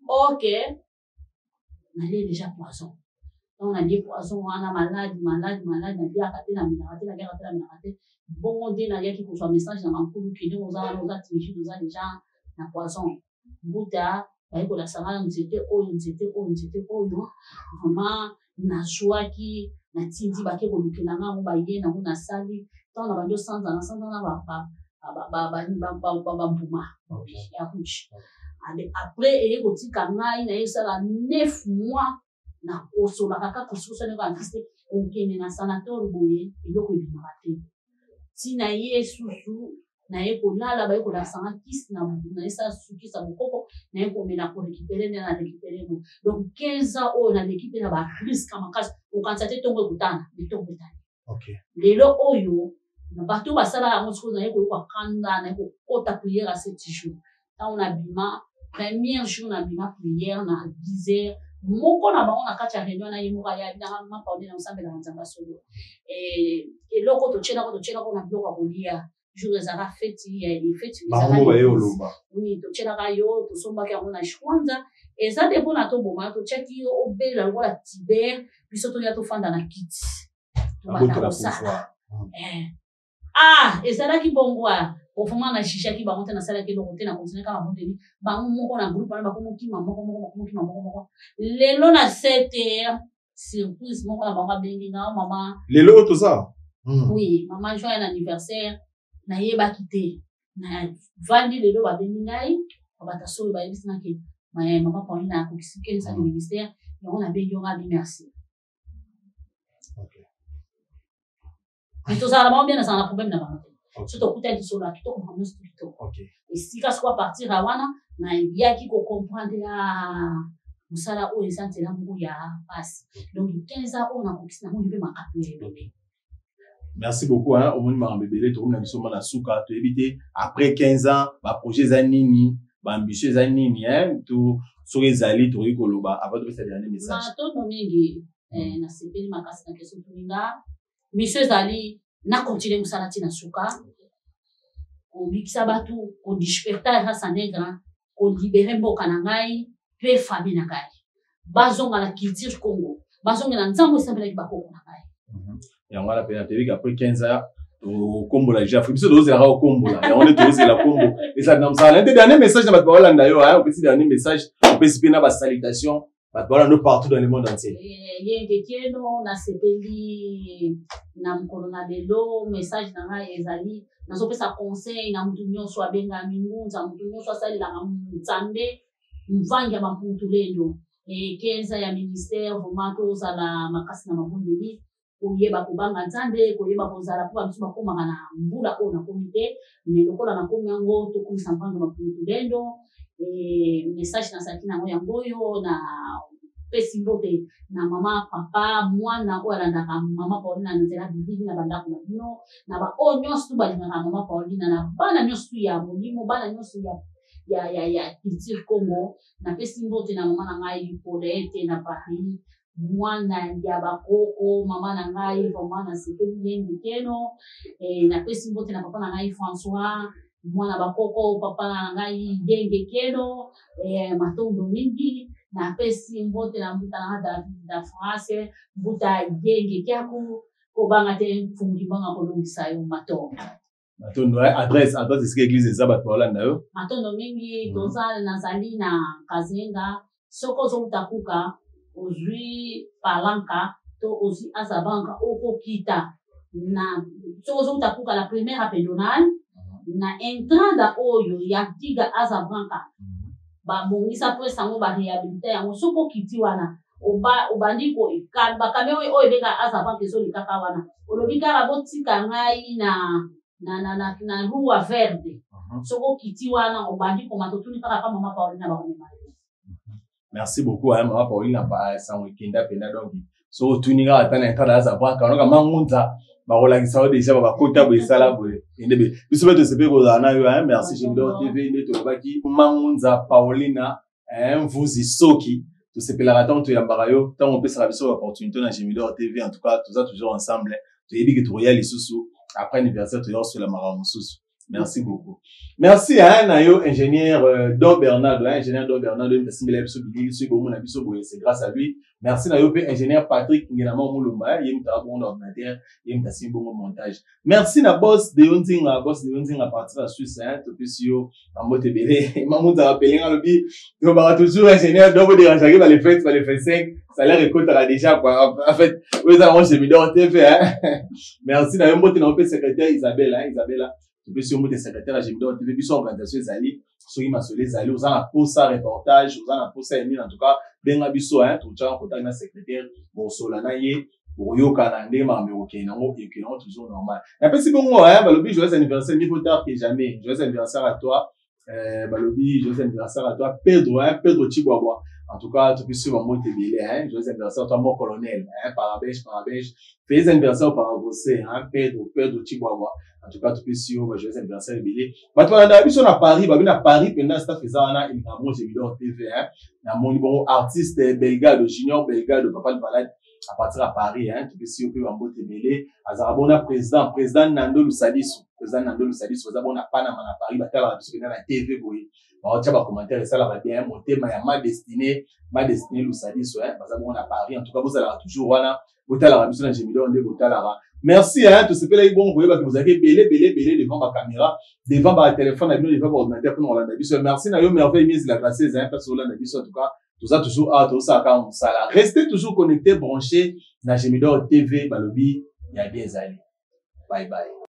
[SPEAKER 1] Ok, nalie déjà poison. Ntango nalie poison wana, maladi, maladi, maladi, naliaka te, namelaka te, naliaka te, namelaka te. Bongo nde nayaki kozwa message na bankulu kende oza wana, oza timide, oza déjà na poison. Mbuta baye kolakisa nga nzete oyo, nzete oyo, nzete oyo. Vraiment nazwaki, natindi bake kolukela nga yango, baye nango, nasali ntango na bandi osanza, nasanza na bambuma ya rouge. Après eye kotika ngai, nayesala 9 mois nakosolaka kaka kososa ndenge artiste okende na sanator boye, eloko ebimaka te. Ntina ye susu naye kolala, baye kolakisa nga kisi na nayesala susu kisi ya bokoko, naye komela korécupérer nde na récupérer ngo. Donc 15 ans oyo naleki mpe na barisque makasi, okanisa te ntongo ekotana, ntongo etani. Lelo oyo bato basalaka yango sikoyo, naye koyoka kanda, naye kokota prière ya 7 jours. Ntango nabima premier jour, nabima prière na 10 heures, moko na bango na kati ya réunion na ye moko ayabi nanga mapa onde na osambelaka Nzambe solo, eloko totielako, totielako na biloko ya kolia, jour ezalaka feti ya feti.
[SPEAKER 2] Oui,
[SPEAKER 1] totielaka yo, tosombaki yango na Shkwanza, eza te mpona toboma, totiaki yo obela lokola tiber, biso toya tofanda na kiti, tobanda kosala. Ah, ezalaki bongo. A ofama na jugaki bango te, nasalaki eloko te, na continue kaka mabondeli. Bango moko na groupe wana bakomokima moko moko, bakomokima moko moko. Lelo na 7 heures, surprise, moko na bango abengi nga: mama.
[SPEAKER 2] Lelo oyo toza?
[SPEAKER 1] Oui, mama, joyeux anniversaire. Nayebaki te, navandi, lelo babengi ngai, babata solo, bayebisi nga ke mama Pauline akokisi 15 ans de ministère. Yango nabengi yo nga bi merci. Mais tozala na bango bien, nazala na problème na bango te. So tokutani, tosolola kitoko, makambo nyonso kitoko. Esika soko à partir ya wana nayaki kocomprendre ya mosala oyo eza nzela moko ya pasi. Donc 15 ans oyo nakokisi, namoni mpe makambo ya ebele.
[SPEAKER 2] Merci beaucoup, hein. Omoni makambo ebele, tokomi na biso na suka. Toyebi te après 15 ans baprojet eza nini, baambition eza nini, hein? To soki ezali tokoki koloba avant topesa dernier message.
[SPEAKER 1] Matondo mingi, nasepeli makasi na question toninga. Mission ezali na continue mosala ntina suka, kobikisa bato, kodisperta race nègre, kolibérer mboka na ngai mpe famille na ngai, bazonga na culture Congo, bazonga na Nzambe esambelaki bakoko na ngai.
[SPEAKER 2] Yango wana mpena toyebi après 15 ans tokombola déjà Afrique. Biso tozelaka kokombola yango nde tozela kombo ezali na mosala nte. Dernier message na bato baolanda yo, opesi dernier message, opesi mpe na basalutation bato baolanda yo partout dans le monde entier.
[SPEAKER 1] Yenge kieno, nasepeli na mokolo na lelo. Message na ngai ezali, nazopesa conseil na mutu nyonso abengami ngunza, mutu nyonso asalelaka Nzambe mvangi ya bamputu lendo 15 ya ministère, vraiment tozala makasi na mabondeli, koyeba kobanga Nzambe, koyeba kozala, mpo bamisu bakomaka na mbula oyo nakomi te, mais lokola nakomi yango, tokomisa mvangi ya bamputu lendo. Message nazalaki nango yango oyo. Na pesi mbote na mama, papa, mwana oyo alandaka mama Paulina na nzela bilili na bandako na bino, na baoyo nyonso tu balingaka mama Paulina, na bana nyonso tu ya molimo, bana nyonso ya culture Congo. Napesi mbote na mama na ngai Paulette na Paris, mwana ya bakoko, mama na ngai, vraiment nasepeli mingi keno. Napesi mbote na papa na ngai François, mwana bakoko, papa na ngai Denge keno, matondo mingi. Napesi mbote na mbuta na nga David na France, mbuta Denge kiaku, kobanga te, mfungi mbanga kolongisa yo. Matondo.
[SPEAKER 2] Matondo. Adresse esika église eza, bato baolanda yo.
[SPEAKER 1] Matondo mingi. Toza, nazali na Kazenga. Soki ozouta Kuka, ozwi Palanka to ozwi Azabanka, okokita na, soki ozouta Kuka, na première pédonale, na entrada oyo ya Tiga Azabranka, babongisa presse yango, baréhabilité yango. Soki okiti wana, obandi bakamion oyo ebengaka Azabanka ezolekaka wana, olobi kaka botika ngai na Na, na, na, na Rua Verde. Soki okiti wana obandi komata otuni kaka pa mama Paulina bakomema yo.
[SPEAKER 2] Merci beaucoup hein, mama Paulina pa sango ekenda pena donc soki otuni kaka ata na entrada aza bwaka onoka mangunza bakolakisa yo deja bakota boye esala boye ende be biso mpe tosepeli kozala na yo hein, merci Jimdor TV nde tolobaki mangunza Paulina hein, mvuzi soki tosepelaka ntango toyambaka yo ntango opesaka biso opportunité na Jimdor TV en tout cas toza toujours ensemble toyebi ke tokoya lisusu après anniversaire toya kosola makambo mosusu. Merci beaucoup. Merci hein, na yo ingénieur Don Bernardo, hein, ingénieur Don Bernardo mtasimbela biso bilili soki bomona biso boye c'est grâce à lui. Merci na yo pe ingénieur Patrick Ngelama Mulumba, hein, ye mutaka bongo na ordinateur, ye mutasimbi bongo montage. Merci na boss de Nzinga, boss de Nzinga partir à Suisse, hein, topesi yo bambote ebele. Mamunza rappelé nga lobi, tobaka toujours ingénieur Don bo dérangeaki ba les fêtes, ba les 25, salaire ekotaka déjà quoi. En fait, oyo eza yango Gemidor TV, hein. Merci na yo mbote na yo pe secrétaire Isabelle, hein, Isabella. Topesi yo mbote secrétaire ya Gemidor TV, biso organisation ezali soki masolo ezali oza na posa reportage, oza na posa ya nini, en tout cas benga biso, hein, totyaka contact na secrétaire, bosola na ye, bokoyokana ndenge makambo ekokende nango, ekende nango toujours normal. Napesi bongo, hein, balobi joyeux anniversaire, mieux vaut tard que jamais. Joyeux anniversaire à toi, balobi joyeux anniversaire à toi Pedro, hein, Pedro Chibwabwa. En tout cas topesi yo bambote ebele, hein, joyeux anniversaire à toi mon colonel, hein, parabège, parabège, joyeux anniversaire parabosé, hein, Pedro, Pedro Chibwabwa. En tout cas topesi yo ba joyeux anniversaire ebele. Bato balandaka biso na Paris, babi na Paris mpenza staff eza wana elingaka bongo Gemidor TV, hein. Namoni bongo artiste Belgado, Junior Belgado, papa Valade à partir à Paris, hein, topesi yo mpe bambote ebele. Azalaka bona président, président Nando Lusadisu, président Nando Lusadisu aza bona Panama na Paris, batalaka biso mpenza na TV boye, baotia ba commentaire esalaka bien, motema ya ma destinée, ma destinée Lusadisu, hein, baza bongo na Paris. En tout cas bozalaka toujours wana, botalaka biso na Gemidor nde botalaka. Merci, hein, tosepelaki bongo koyeba ke bozalaki ebele ebele ebele devant ba caméra, devant ba téléphone na bino, devant ba ordinateur mpona kolanda biso. Merci na yo Merveille Mise la Gracieuse, hein, place olanda biso. En tout cas toza toujours awa, tozosala kaka mosala. Restez toujours connecté, branché na Gemidor TV, balobi ya bien ezali. Bye bye.